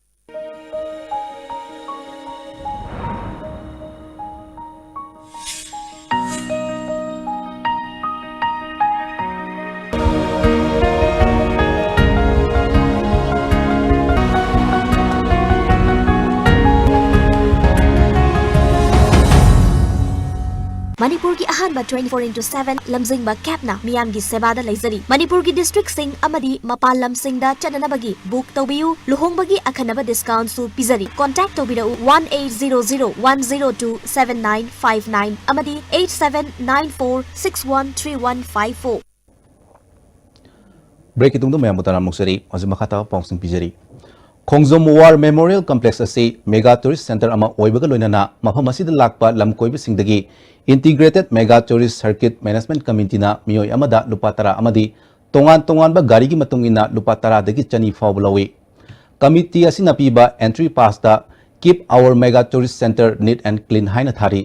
Manipur ꯀꯤ ꯑꯍꯥꯟꯕ twenty four into seven ꯂꯝꯖꯤꯡꯕ cabꯅ ꯃꯤꯌꯥꯝꯒꯤ ꯁꯦꯕꯥꯗ ꯂꯩꯖꯔꯤ꯫ ꯃꯅꯤꯄꯨꯔꯒꯤ districtꯁꯤꯡ ꯑꯃꯗꯤ ꯃꯄꯥꯟ ꯂꯝꯁꯤꯡꯗ ꯆꯠꯅꯅꯕꯒꯤ book ꯇꯧꯕꯤꯌꯨ꯫ ꯂꯨꯍꯣꯡꯕꯒꯤ ꯑꯈꯟꯅꯕ discountꯁꯨ ꯄꯤꯖꯔꯤ꯫ Contact ꯇꯧꯕꯤꯔꯛꯎ one eight zero zero one zero two seven nine five nine ꯑꯃꯗꯤ eight seven nine four six one three one five four꯫ Breakꯀꯤ ꯇꯨꯡꯗ ꯃꯌꯥꯝꯕꯨ ꯇꯔꯥꯝꯅ ꯑꯣꯛꯆꯔꯤ꯫ ꯍꯧꯖꯤꯛ ꯃꯈꯥ ꯇꯥꯕ ꯄꯥꯎꯁꯤꯡ ꯄꯤꯖꯔꯤ꯫ ꯈꯣꯡꯖꯣꯝ War Memorial Complex ꯑꯁꯤ mega tourist centre ꯑꯃ ꯑꯣꯏꯕꯒ ꯂꯣꯏꯅꯅ ꯃꯐꯝ ꯑꯁꯤꯗ ꯂꯥꯛꯄ ꯂꯝ ꯀꯣꯏꯕꯁꯤꯡꯗꯒꯤ Integrated Mega Tourist Circuit Management Committeeꯅ ꯃꯤꯑꯣꯏ ꯑꯃꯗ ꯂꯨꯄꯥ ꯇꯔꯥ ꯑꯃꯗꯤ ꯇꯣꯉꯥꯟ ꯇꯣꯉꯥꯟꯕ ꯒꯥꯔꯤꯒꯤ ꯃꯇꯨꯡ ꯏꯟꯅ ꯂꯨꯄꯥ ꯇꯔꯥꯗꯒꯤ ꯆꯅꯤ ꯐꯥꯎꯕ ꯂꯧꯏ꯫ Committee ꯑꯁꯤꯅ ꯄꯤꯕ entry passꯇ "Keep our mega tourist centre neat and clean" ꯍꯥꯏꯅ ꯊꯥꯔꯤ꯫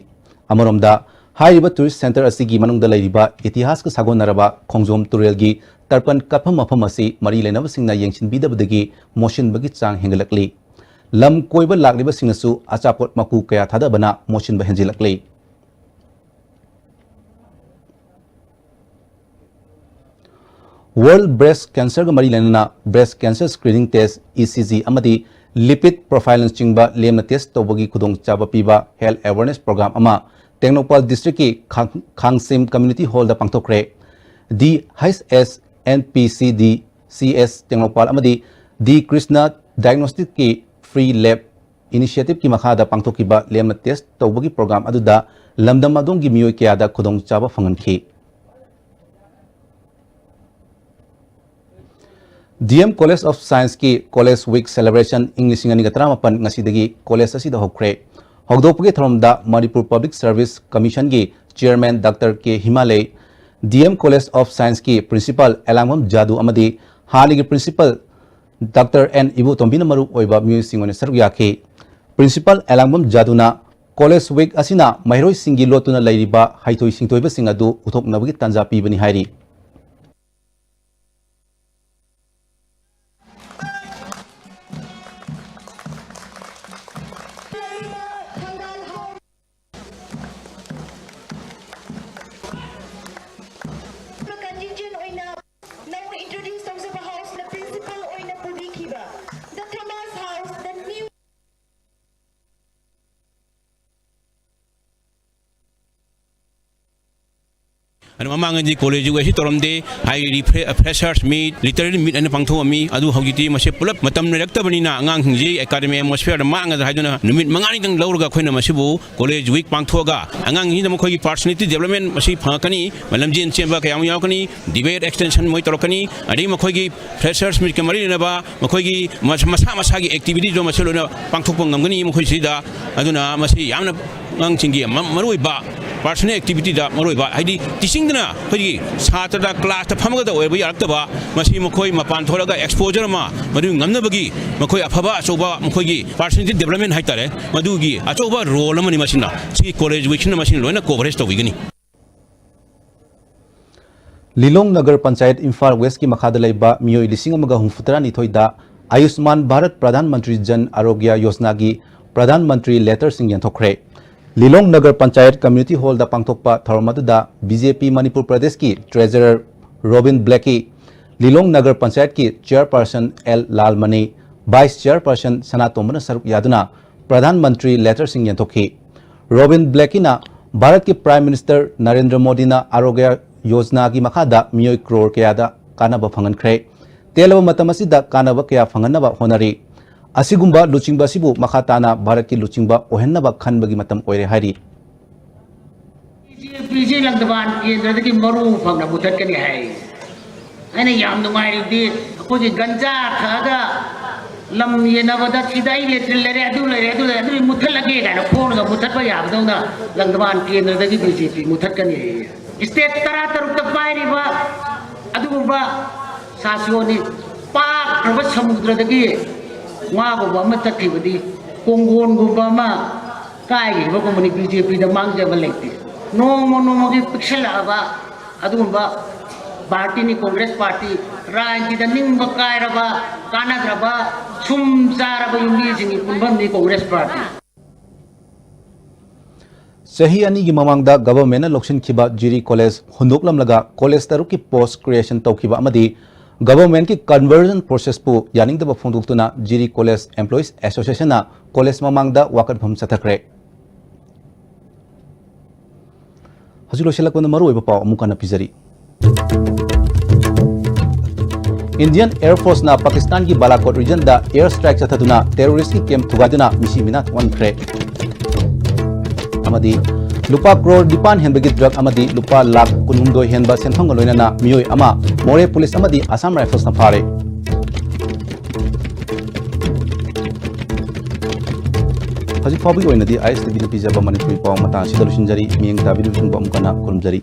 ꯑꯃꯔꯣꯝꯗ, ꯍꯥꯏꯔꯤꯕ tourist centre ꯑꯁꯤꯒꯤ ꯃꯅꯨꯡꯗ ꯂꯩꯔꯤꯕ ꯏꯇꯤꯍꯥꯁꯀ ꯁꯥꯒꯣꯟꯅꯔꯕ ꯈꯣꯡꯖꯣꯝ ꯇꯨꯔꯦꯜꯒꯤ ꯇꯔꯄꯟ ꯀꯠꯐꯝ ꯃꯐꯝ ꯑꯁꯤ ꯃꯔꯤ ꯂꯩꯅꯕꯁꯤꯡꯅ ꯌꯦꯡꯁꯤꯟꯕꯤꯗꯕꯗꯒꯤ ꯃꯣꯠꯁꯤꯟꯕꯒꯤ ꯆꯥꯡ ꯍꯦꯟꯒꯠꯂꯛꯂꯤ꯫ ꯂꯝ ꯀꯣꯏꯕ ꯂꯥꯛꯂꯤꯕꯁꯤꯡꯅꯁꯨ ꯑꯆꯥꯄꯣꯠ ꯃꯀꯨ ꯀꯌꯥ ꯊꯥꯗꯕꯅ ꯃꯣꯠꯁꯤꯟꯕ ꯍꯦꯟꯖꯤꯜꯂꯛꯂꯤ꯫ World Breast Cancerꯒ ꯃꯔꯤ ꯂꯩꯅꯅ breast cancer screening test, E C G, ꯑꯃꯗꯤ lipid profileꯅꯆꯤꯡꯕ ꯂꯦꯝꯅ test ꯇꯧꯕꯒꯤ ꯈꯨꯗꯣꯡꯆꯥꯕ ꯄꯤꯕ health awareness program ꯑꯃ ꯇꯦꯡꯅꯧꯄꯥꯜ districtꯀꯤ ꯈꯥꯡ-, ꯈꯥꯡꯁꯤꯝ community hallꯗ ꯄꯥꯡꯊꯣꯛꯈ꯭ꯔꯦ꯫ D H S N P C D C S Tengnoupal ꯑꯃꯗꯤ D Krishna Diagnosticꯀꯤ free lab initiativeꯀꯤ ꯃꯈꯥꯗ ꯄꯥꯡꯊꯣꯛꯈꯤꯕ ꯂꯦꯝꯅ test ꯇꯧꯕꯒꯤ program ꯑꯗꯨꯗ ꯂꯝꯗꯝ ꯑꯗꯣꯝꯒꯤ ꯃꯤꯑꯣꯏ ꯀꯌꯥꯗ ꯈꯨꯗꯣꯡꯆꯥꯕ ꯐꯪꯍꯟꯈꯤ꯫ D M College of Scienceꯀꯤ College Week Celebration ꯏꯪ ꯂꯤꯁꯤꯡ ꯑꯅꯤꯒ ꯇꯔꯥꯃꯥꯄꯟ ꯉꯁꯤꯗꯒꯤ college ꯑꯁꯤꯗ ꯍꯧꯈ꯭ꯔꯦ꯫ ꯍꯧꯗꯣꯛꯄꯒꯤ ꯊꯧꯔꯝꯗ Manipur Public Service Commissionꯒꯤ Chairman Doctor K ꯍꯤꯃꯥꯂꯩ, D M College of Scienceꯀꯤ Principal ꯑꯦꯂꯥꯡꯕꯝ ꯖꯥꯗꯨ ꯑꯃꯗꯤ ꯍꯥꯟꯅꯒꯤ Principal Doctor N ꯏꯕꯣꯇꯣꯝꯕꯤꯅ ꯃꯔꯨ ꯑꯣꯏꯕ ꯃꯤꯑꯣꯏꯁꯤꯡ ꯑꯣꯏꯅ ꯁꯔꯨꯛ ꯌꯥꯈꯤ꯫ Principal ꯑꯦꯂꯥꯡꯕꯝ ꯖꯥꯗꯨꯅ College Week ꯑꯁꯤꯅ ꯃꯍꯩꯔꯣꯏꯁꯤꯡꯒꯤ ꯂꯣꯠꯇꯨꯅ ꯂꯩꯔꯤꯕ ꯍꯩꯊꯣꯏ ꯁꯤꯡꯊꯣꯏꯕꯁꯤꯡ ꯑꯗꯨ ꯎꯊꯣꯛꯅꯕꯒꯤ ꯇꯥꯟꯖꯥ ꯄꯤꯕꯅꯤ ꯍꯥꯏꯔꯤ꯫ Contingent ꯑꯣꯏꯅ ꯅꯧꯅ introduce ꯇꯧꯖꯕ houseꯅ principal ꯑꯣꯏꯅ ꯄꯨꯕꯤꯈꯤꯕ The Thomas House, the new ꯑꯗꯨ ꯃꯃꯥꯡꯗꯗꯤ ꯀꯣꯂꯦꯖ ꯋꯤꯛ ꯑꯁꯤ ꯇꯧꯔꯝꯗꯦ꯫ ꯍꯥꯏꯔꯤ ꯐ꯭ꯔꯦ-, ꯐ꯭ꯔꯦꯁꯔꯁ ꯃꯤꯠ, ꯂꯤꯇꯔꯦꯔꯤ ꯃꯤꯠ ꯍꯥꯏꯅ ꯄꯥꯡꯊꯣꯛꯑꯝꯃꯤ꯫ ꯑꯗꯨ ꯍꯧꯖꯤꯛꯇꯤ ꯃꯁꯤ ꯄꯨꯂꯞ ꯃꯇꯝ ꯂꯩꯔꯛꯇꯕꯅꯤꯅ ꯑꯉꯥꯡꯁꯤꯡꯁꯤ ꯑꯦꯀꯥꯗꯃꯤꯛ ꯑꯦꯠꯃꯣꯁꯐꯤꯌꯔꯗ ꯃꯥꯡꯒꯗ꯭ꯔꯥ ꯍꯥꯏꯗꯨꯅ ꯅꯨꯃꯤꯠ ꯃꯉꯥꯅꯤꯗꯪ ꯂꯧꯔꯒ ꯑꯩꯈꯣꯏꯅ ꯃꯁꯤꯕꯨ ꯀꯣꯂꯦꯖ ꯋꯤꯛ ꯄꯥꯡꯊꯣꯛꯑꯒ ꯑꯉꯥꯡꯁꯤꯡꯁꯤꯗ ꯃꯈꯣꯏꯒꯤ ꯄꯥꯔꯁꯣꯅꯦꯂꯤꯇꯤ ꯗꯦꯕꯂꯞꯃꯦꯟ ꯃꯁꯤ ꯐꯪꯉꯛꯀꯅꯤ, ꯂꯝꯖꯦꯟ ꯆꯦꯟꯕ ꯀꯌꯥ ꯑꯃ ꯌꯥꯎꯔꯛꯀꯅꯤ, ꯗꯤꯕꯦꯠ ꯑꯦꯛꯁꯇꯦꯟꯁꯟ ꯃꯣꯏ ꯇꯧꯔꯛꯀꯅꯤ, ꯑꯗꯒꯤ ꯃꯈꯣꯏꯒꯤ ꯐ꯭ꯔꯦꯁꯔꯁ ꯃꯤꯠꯀ ꯃꯔꯤ ꯂꯩꯅꯕ ꯃꯈꯣꯏꯒꯤ ꯃꯁ-, ꯃꯁꯥ ꯃꯁꯥꯒꯤ ꯑꯦꯛꯇꯤꯚꯤꯇꯤꯗꯣ ꯃꯁꯤ ꯂꯣꯏꯅ ꯄꯥꯡꯊꯣꯛꯄ ꯉꯝꯒꯅꯤ ꯃꯈꯣꯏꯁꯤꯗ꯫ ꯑꯗꯨꯅ ꯃꯁꯤ ꯌꯥꯝꯅ ꯑꯉꯥꯡꯁꯤꯡꯒꯤ ꯃ-, ꯃꯔꯨꯑꯣꯏꯕ ꯄꯥꯔꯁꯣꯅꯦꯜ ꯑꯦꯛꯇꯤꯚꯤꯇꯤꯗ ꯃꯔꯨꯑꯣꯏꯕ, ꯍꯥꯏꯗꯤ ꯇꯤꯆꯤꯡꯗꯅ ꯑꯩꯈꯣꯏꯒꯤ ꯁꯥꯇ꯭ꯔꯗ ꯀ꯭ꯂꯥꯁꯇ ꯐꯝꯃꯒꯗ ꯑꯣꯏꯕ ꯌꯥꯔꯛꯇꯕ, ꯃꯁꯤ ꯃꯈꯣꯏ ꯃꯄꯥꯟ ꯊꯣꯛꯂꯒ ꯑꯦꯛꯁꯄꯣꯖꯔ ꯑꯃ ꯃꯗꯨ ꯉꯝꯅꯕꯒꯤ ꯃꯈꯣꯏ ꯑꯐꯕ ꯑꯆꯧꯕ ꯃꯈꯣꯏꯒꯤ ꯄꯥꯔꯁꯣꯅꯦꯜ ꯗꯦꯕꯂꯞꯃꯦꯟ ꯍꯥꯏꯇꯥꯔꯦ, ꯃꯗꯨꯒꯤ ꯑꯆꯧꯕ ꯔꯣꯜ ꯑꯃꯅꯤ ꯃꯁꯤꯅ꯫ ꯁꯤ ꯀꯣꯂꯦꯖ ꯋꯤꯛꯁꯤꯅ ꯃꯁꯤꯅ ꯂꯣꯏꯅ ꯀꯣꯚꯔꯦꯖ ꯇꯧꯕꯤꯒꯅꯤ꯫ ꯂꯤꯂꯣꯡ ꯅꯒꯔ ꯄꯟꯆꯥꯌꯠ ꯏꯝꯐꯥꯜ ꯋꯦꯁꯀꯤ ꯃꯈꯥꯗ ꯂꯩꯕ ꯃꯤꯑꯣꯏ ꯂꯤꯁꯤꯡ ꯑꯃꯒ ꯍꯨꯝꯐꯨꯇꯔꯥꯅꯤꯊꯣꯏꯗ ꯑꯌꯨꯁꯃꯥꯟ ꯚꯥꯔꯠ ꯄ꯭ꯔꯙꯥꯟ ꯃꯟꯇ꯭ꯔꯤ ꯖꯟ ꯑꯔꯣꯒ꯭ꯌ ꯌꯣꯖꯅꯥꯒꯤ ꯄ꯭ꯔꯙꯥꯟ ꯃꯟꯇ꯭ꯔꯤ ꯂꯦꯇꯔꯁꯤꯡ ꯌꯦꯟꯊꯣꯛꯈ꯭ꯔꯦ꯫ ꯂꯤꯂꯣꯡ ꯅꯒꯔ ꯄꯟꯆꯥꯌꯠ ꯀꯝꯃ꯭ꯌꯨꯅꯤꯇꯤ ꯍꯣꯜꯗ ꯄꯥꯡꯊꯣꯛꯄ ꯊꯧꯔꯝ ꯑꯗꯨꯗ ꯕꯤꯖꯦꯄꯤ ꯃꯅꯤꯄꯨꯔ ꯄ꯭ꯔꯗꯦꯁꯀꯤ ꯇ꯭ꯔꯦꯖꯔꯔ ꯔꯣꯕꯤꯟ ꯕ꯭ꯂꯦꯛꯀꯤ, ꯂꯤꯂꯣꯡ ꯅꯒꯔ ꯄꯟꯆꯥꯌꯠꯀꯤ ꯆꯤꯌꯔꯄꯥꯔꯁꯟ ꯑꯦꯜ ꯂꯥꯜꯃꯅꯤ, ꯚꯥꯏꯁ ꯆꯤꯌꯔꯄꯥꯔꯁꯟ ꯁꯅꯥꯇꯣꯝꯕꯅ ꯁꯔꯨꯛ ꯌꯥꯗꯨꯅ ꯄ꯭ꯔꯙꯥꯟ ꯃꯟꯇ꯭ꯔꯤ ꯂꯦꯇꯔꯁꯤꯡ ꯌꯦꯟꯊꯣꯛꯈꯤ꯫ ꯔꯣꯕꯤꯟ ꯕ꯭ꯂꯦꯛꯀꯤꯅ ꯚꯥꯔꯠꯀꯤ ꯄ꯭ꯔꯥꯏꯝ ꯃꯤꯅꯤꯁꯇꯔ ꯅꯔꯦꯟꯗ꯭ꯔ ꯃꯣꯗꯤꯅ ꯑꯥꯔꯣꯒ꯭ꯌ ꯌꯣꯖꯅꯥꯒꯤ ꯃꯈꯥꯗ ꯃꯤꯑꯣꯏ ꯀ꯭ꯔꯣꯔ ꯀꯌꯥꯗ ꯀꯥꯟꯅꯕ ꯐꯪꯍꯟꯈ꯭ꯔꯦ꯫ ꯇꯦꯜꯂꯕ ꯃꯇꯝ ꯑꯁꯤꯗ ꯀꯥꯟꯅꯕ ꯀꯌꯥ ꯐꯪꯍꯟꯅꯕ ꯍꯣꯠꯅꯔꯤ꯫ ꯑꯁꯤꯒꯨꯝꯕ ꯂꯨꯆꯤꯡꯕ ꯑꯁꯤꯕꯨ ꯃꯈꯥ ꯇꯥꯅ ꯚꯥꯔꯠꯀꯤ ꯂꯨꯆꯤꯡꯕ ꯑꯣꯏꯍꯟꯅꯕ ꯈꯟꯕꯒꯤ ꯃꯇꯝ ꯑꯣꯏꯔꯦ ꯍꯥꯏꯔꯤ꯫ ꯕꯤ ꯖꯦ ꯄꯤꯁꯤ ꯂꯪꯗꯕꯥꯟ ꯀꯦꯟꯗ꯭ꯔꯗꯒꯤ ꯃꯔꯨ ꯐꯪꯅ ꯃꯨꯊꯠꯀꯅꯤ ꯍꯥꯏ꯫ ꯑꯩꯅ ꯌꯥꯝ ꯅꯨꯡꯉꯥꯏꯔꯤꯕꯗꯤ ꯑꯩꯈꯣꯏꯒꯤ ꯒꯟꯖꯥ ꯊꯛꯑꯒ ꯂꯝ ꯌꯦꯟꯅꯕꯗ ꯁꯤꯗ ꯑꯩ ꯂꯦꯇ꯭ꯔꯤꯟ ꯂꯩꯔꯦ, ꯑꯗꯨ ꯂꯩꯔꯦ, ꯑꯗꯨ ꯂꯩꯔꯦ, ꯑꯗꯨ ꯃꯨꯠꯊꯠꯂꯒꯦ ꯀꯥꯏꯅ ꯐꯣꯡꯂꯒ ꯃꯨꯠꯊꯠꯄ ꯌꯥꯕꯗꯧꯅ ꯂꯪꯗꯕꯥꯟ ꯀꯦꯟꯗ꯭ꯔꯗꯒꯤ ꯕꯤ ꯖꯦ ꯄꯤ ꯃꯨꯠꯊꯠꯀꯅꯤ꯫ ꯁ꯭ꯇꯦꯠ ꯇꯔꯥꯇꯔꯨꯛꯇ ꯄꯥꯏꯔꯤꯕ ꯑꯗꯨꯒꯨꯝꯕ ꯁꯥꯁꯣꯟꯅꯤ꯫ ꯄꯥꯛꯈ꯭ꯔꯕ ꯁꯃꯨꯗ꯭ꯔꯗꯒꯤ ꯉꯥꯒꯨꯝꯕ ꯑꯃ ꯆꯠꯈꯤꯕꯗꯤ, ꯀꯣꯡꯒꯣꯟꯒꯨꯝꯕ ꯑꯃ ꯀꯥꯏꯈꯤꯕꯒꯨꯝꯕꯅꯤ꯫ ꯕꯤ ꯖꯦ ꯄꯤꯗ ꯃꯥꯡꯖꯕ ꯂꯩꯇꯦ꯫ ꯅꯣꯡꯃ ꯅꯣꯡꯃꯒꯤ ꯄꯤꯛꯁꯜꯂꯛꯑꯕ ꯑꯗꯨꯒꯨꯝꯕ ꯄꯥꯔꯇꯤꯅꯤ ꯀꯣꯡꯒ꯭ꯔꯦꯁ ꯄꯥꯔꯇꯤ꯫ ꯔꯥꯖꯅꯤꯇꯤꯗ ꯅꯤꯡꯕ ꯀꯥꯏꯔꯕ, ꯀꯥꯟꯅꯗ꯭ꯔꯕ, ꯁꯨꯝ ꯆꯥꯔꯕ ꯌꯨꯝꯕꯤꯁꯤꯡꯒꯤ ꯄꯨꯟꯐꯝꯅꯤ ꯀꯣꯡꯒ꯭ꯔꯦꯁ ꯄꯥꯔꯇꯤ꯫ ꯆꯍꯤ ꯑꯅꯤꯒꯤ ꯃꯃꯥꯡꯗ ꯒꯚꯔꯟꯃꯦꯟꯠꯅ ꯂꯧꯁꯤꯟꯈꯤꯕ ꯖꯤꯔꯤ ꯀꯣꯂꯦꯖ ꯍꯨꯟꯗꯣꯛꯂꯝꯂꯒ ꯀꯣꯂꯦꯖ ꯇꯔꯨꯛꯀꯤ ꯄꯣꯁ ꯀ꯭ꯔꯤꯌꯦꯁꯟ ꯇꯧꯈꯤꯕ ꯑꯃꯗꯤ ꯒꯚꯔꯟꯃꯦꯟꯠꯀꯤ ꯀꯟꯚꯔꯖꯟ ꯄ꯭ꯔꯣꯁꯦꯁꯄꯨ ꯌꯥꯅꯤꯡꯗꯕ ꯐꯣꯡꯗꯣꯛꯇꯨꯅ ꯖꯤꯔꯤ ꯀꯣꯂꯦꯖ ꯑꯦꯝꯄ꯭ꯂꯣꯌꯤꯁ ꯑꯦꯁꯣꯁꯤꯌꯦꯁꯟꯅ ꯀꯣꯂꯦꯖ ꯃꯃꯥꯡꯗ ꯋꯥꯀꯠꯐꯝ ꯆꯠꯊꯈ꯭ꯔꯦ꯫ ꯍꯧꯖꯤꯛ ꯂꯣꯏꯁꯤꯜꯂꯛꯄꯗ ꯃꯔꯨꯑꯣꯏꯕ ꯄꯥꯎ ꯑꯃꯨꯛ ꯍꯟꯅ ꯄꯤꯖꯔꯤ꯫ Indian Air Force ꯅ ꯄꯥꯀꯤꯁꯇꯥꯟꯒꯤ ꯕꯥꯂꯥꯀꯣꯠ region ꯗ air strike ꯆꯠꯊꯗꯨꯅ terrorist ꯀꯤ camp ꯊꯨꯒꯥꯏꯗꯨꯅ ꯃꯤꯁꯤ ꯃꯤꯅꯥ ꯊꯣꯛꯍꯟꯈ꯭ꯔꯦ꯫ ꯑꯃꯗꯤ ꯂꯨꯄꯥ ꯀ꯭ꯔꯣꯔ ꯅꯤꯄꯥꯟ ꯍꯦꯟꯕꯒꯤ drug ꯑꯃꯗꯤ ꯂꯨꯄꯥ ꯂꯥꯈ ꯀꯨꯟꯍꯨꯝꯗꯣꯏ ꯍꯦꯟꯕ ꯁꯦꯟꯐꯝꯒ ꯂꯣꯏꯅꯅ ꯃꯤꯑꯣꯏ ꯑꯃ ꯃꯣꯔꯦ police ꯑꯃꯗꯤ Assam Rifles ꯅ ꯐꯥꯔꯦ꯫ ꯍꯧꯖꯤꯛ ꯐꯥꯎꯕꯒꯤ ꯑꯣꯏꯅꯗꯤ ISTV ꯅ ꯄꯤꯖꯕ ꯃꯅꯤꯄꯨꯔꯤ ꯄꯥꯎ ꯃꯇꯥꯡ ꯑꯁꯤꯗ ꯂꯣꯏꯁꯤꯟꯖꯔꯤ꯫ ꯃꯤꯠꯌꯦꯡ ꯇꯥꯕꯤꯔꯤꯕ ꯊꯨꯡꯕ ꯑꯃꯨꯛ ꯍꯟꯅ ꯈꯨꯔꯨꯝꯖꯔꯤ꯫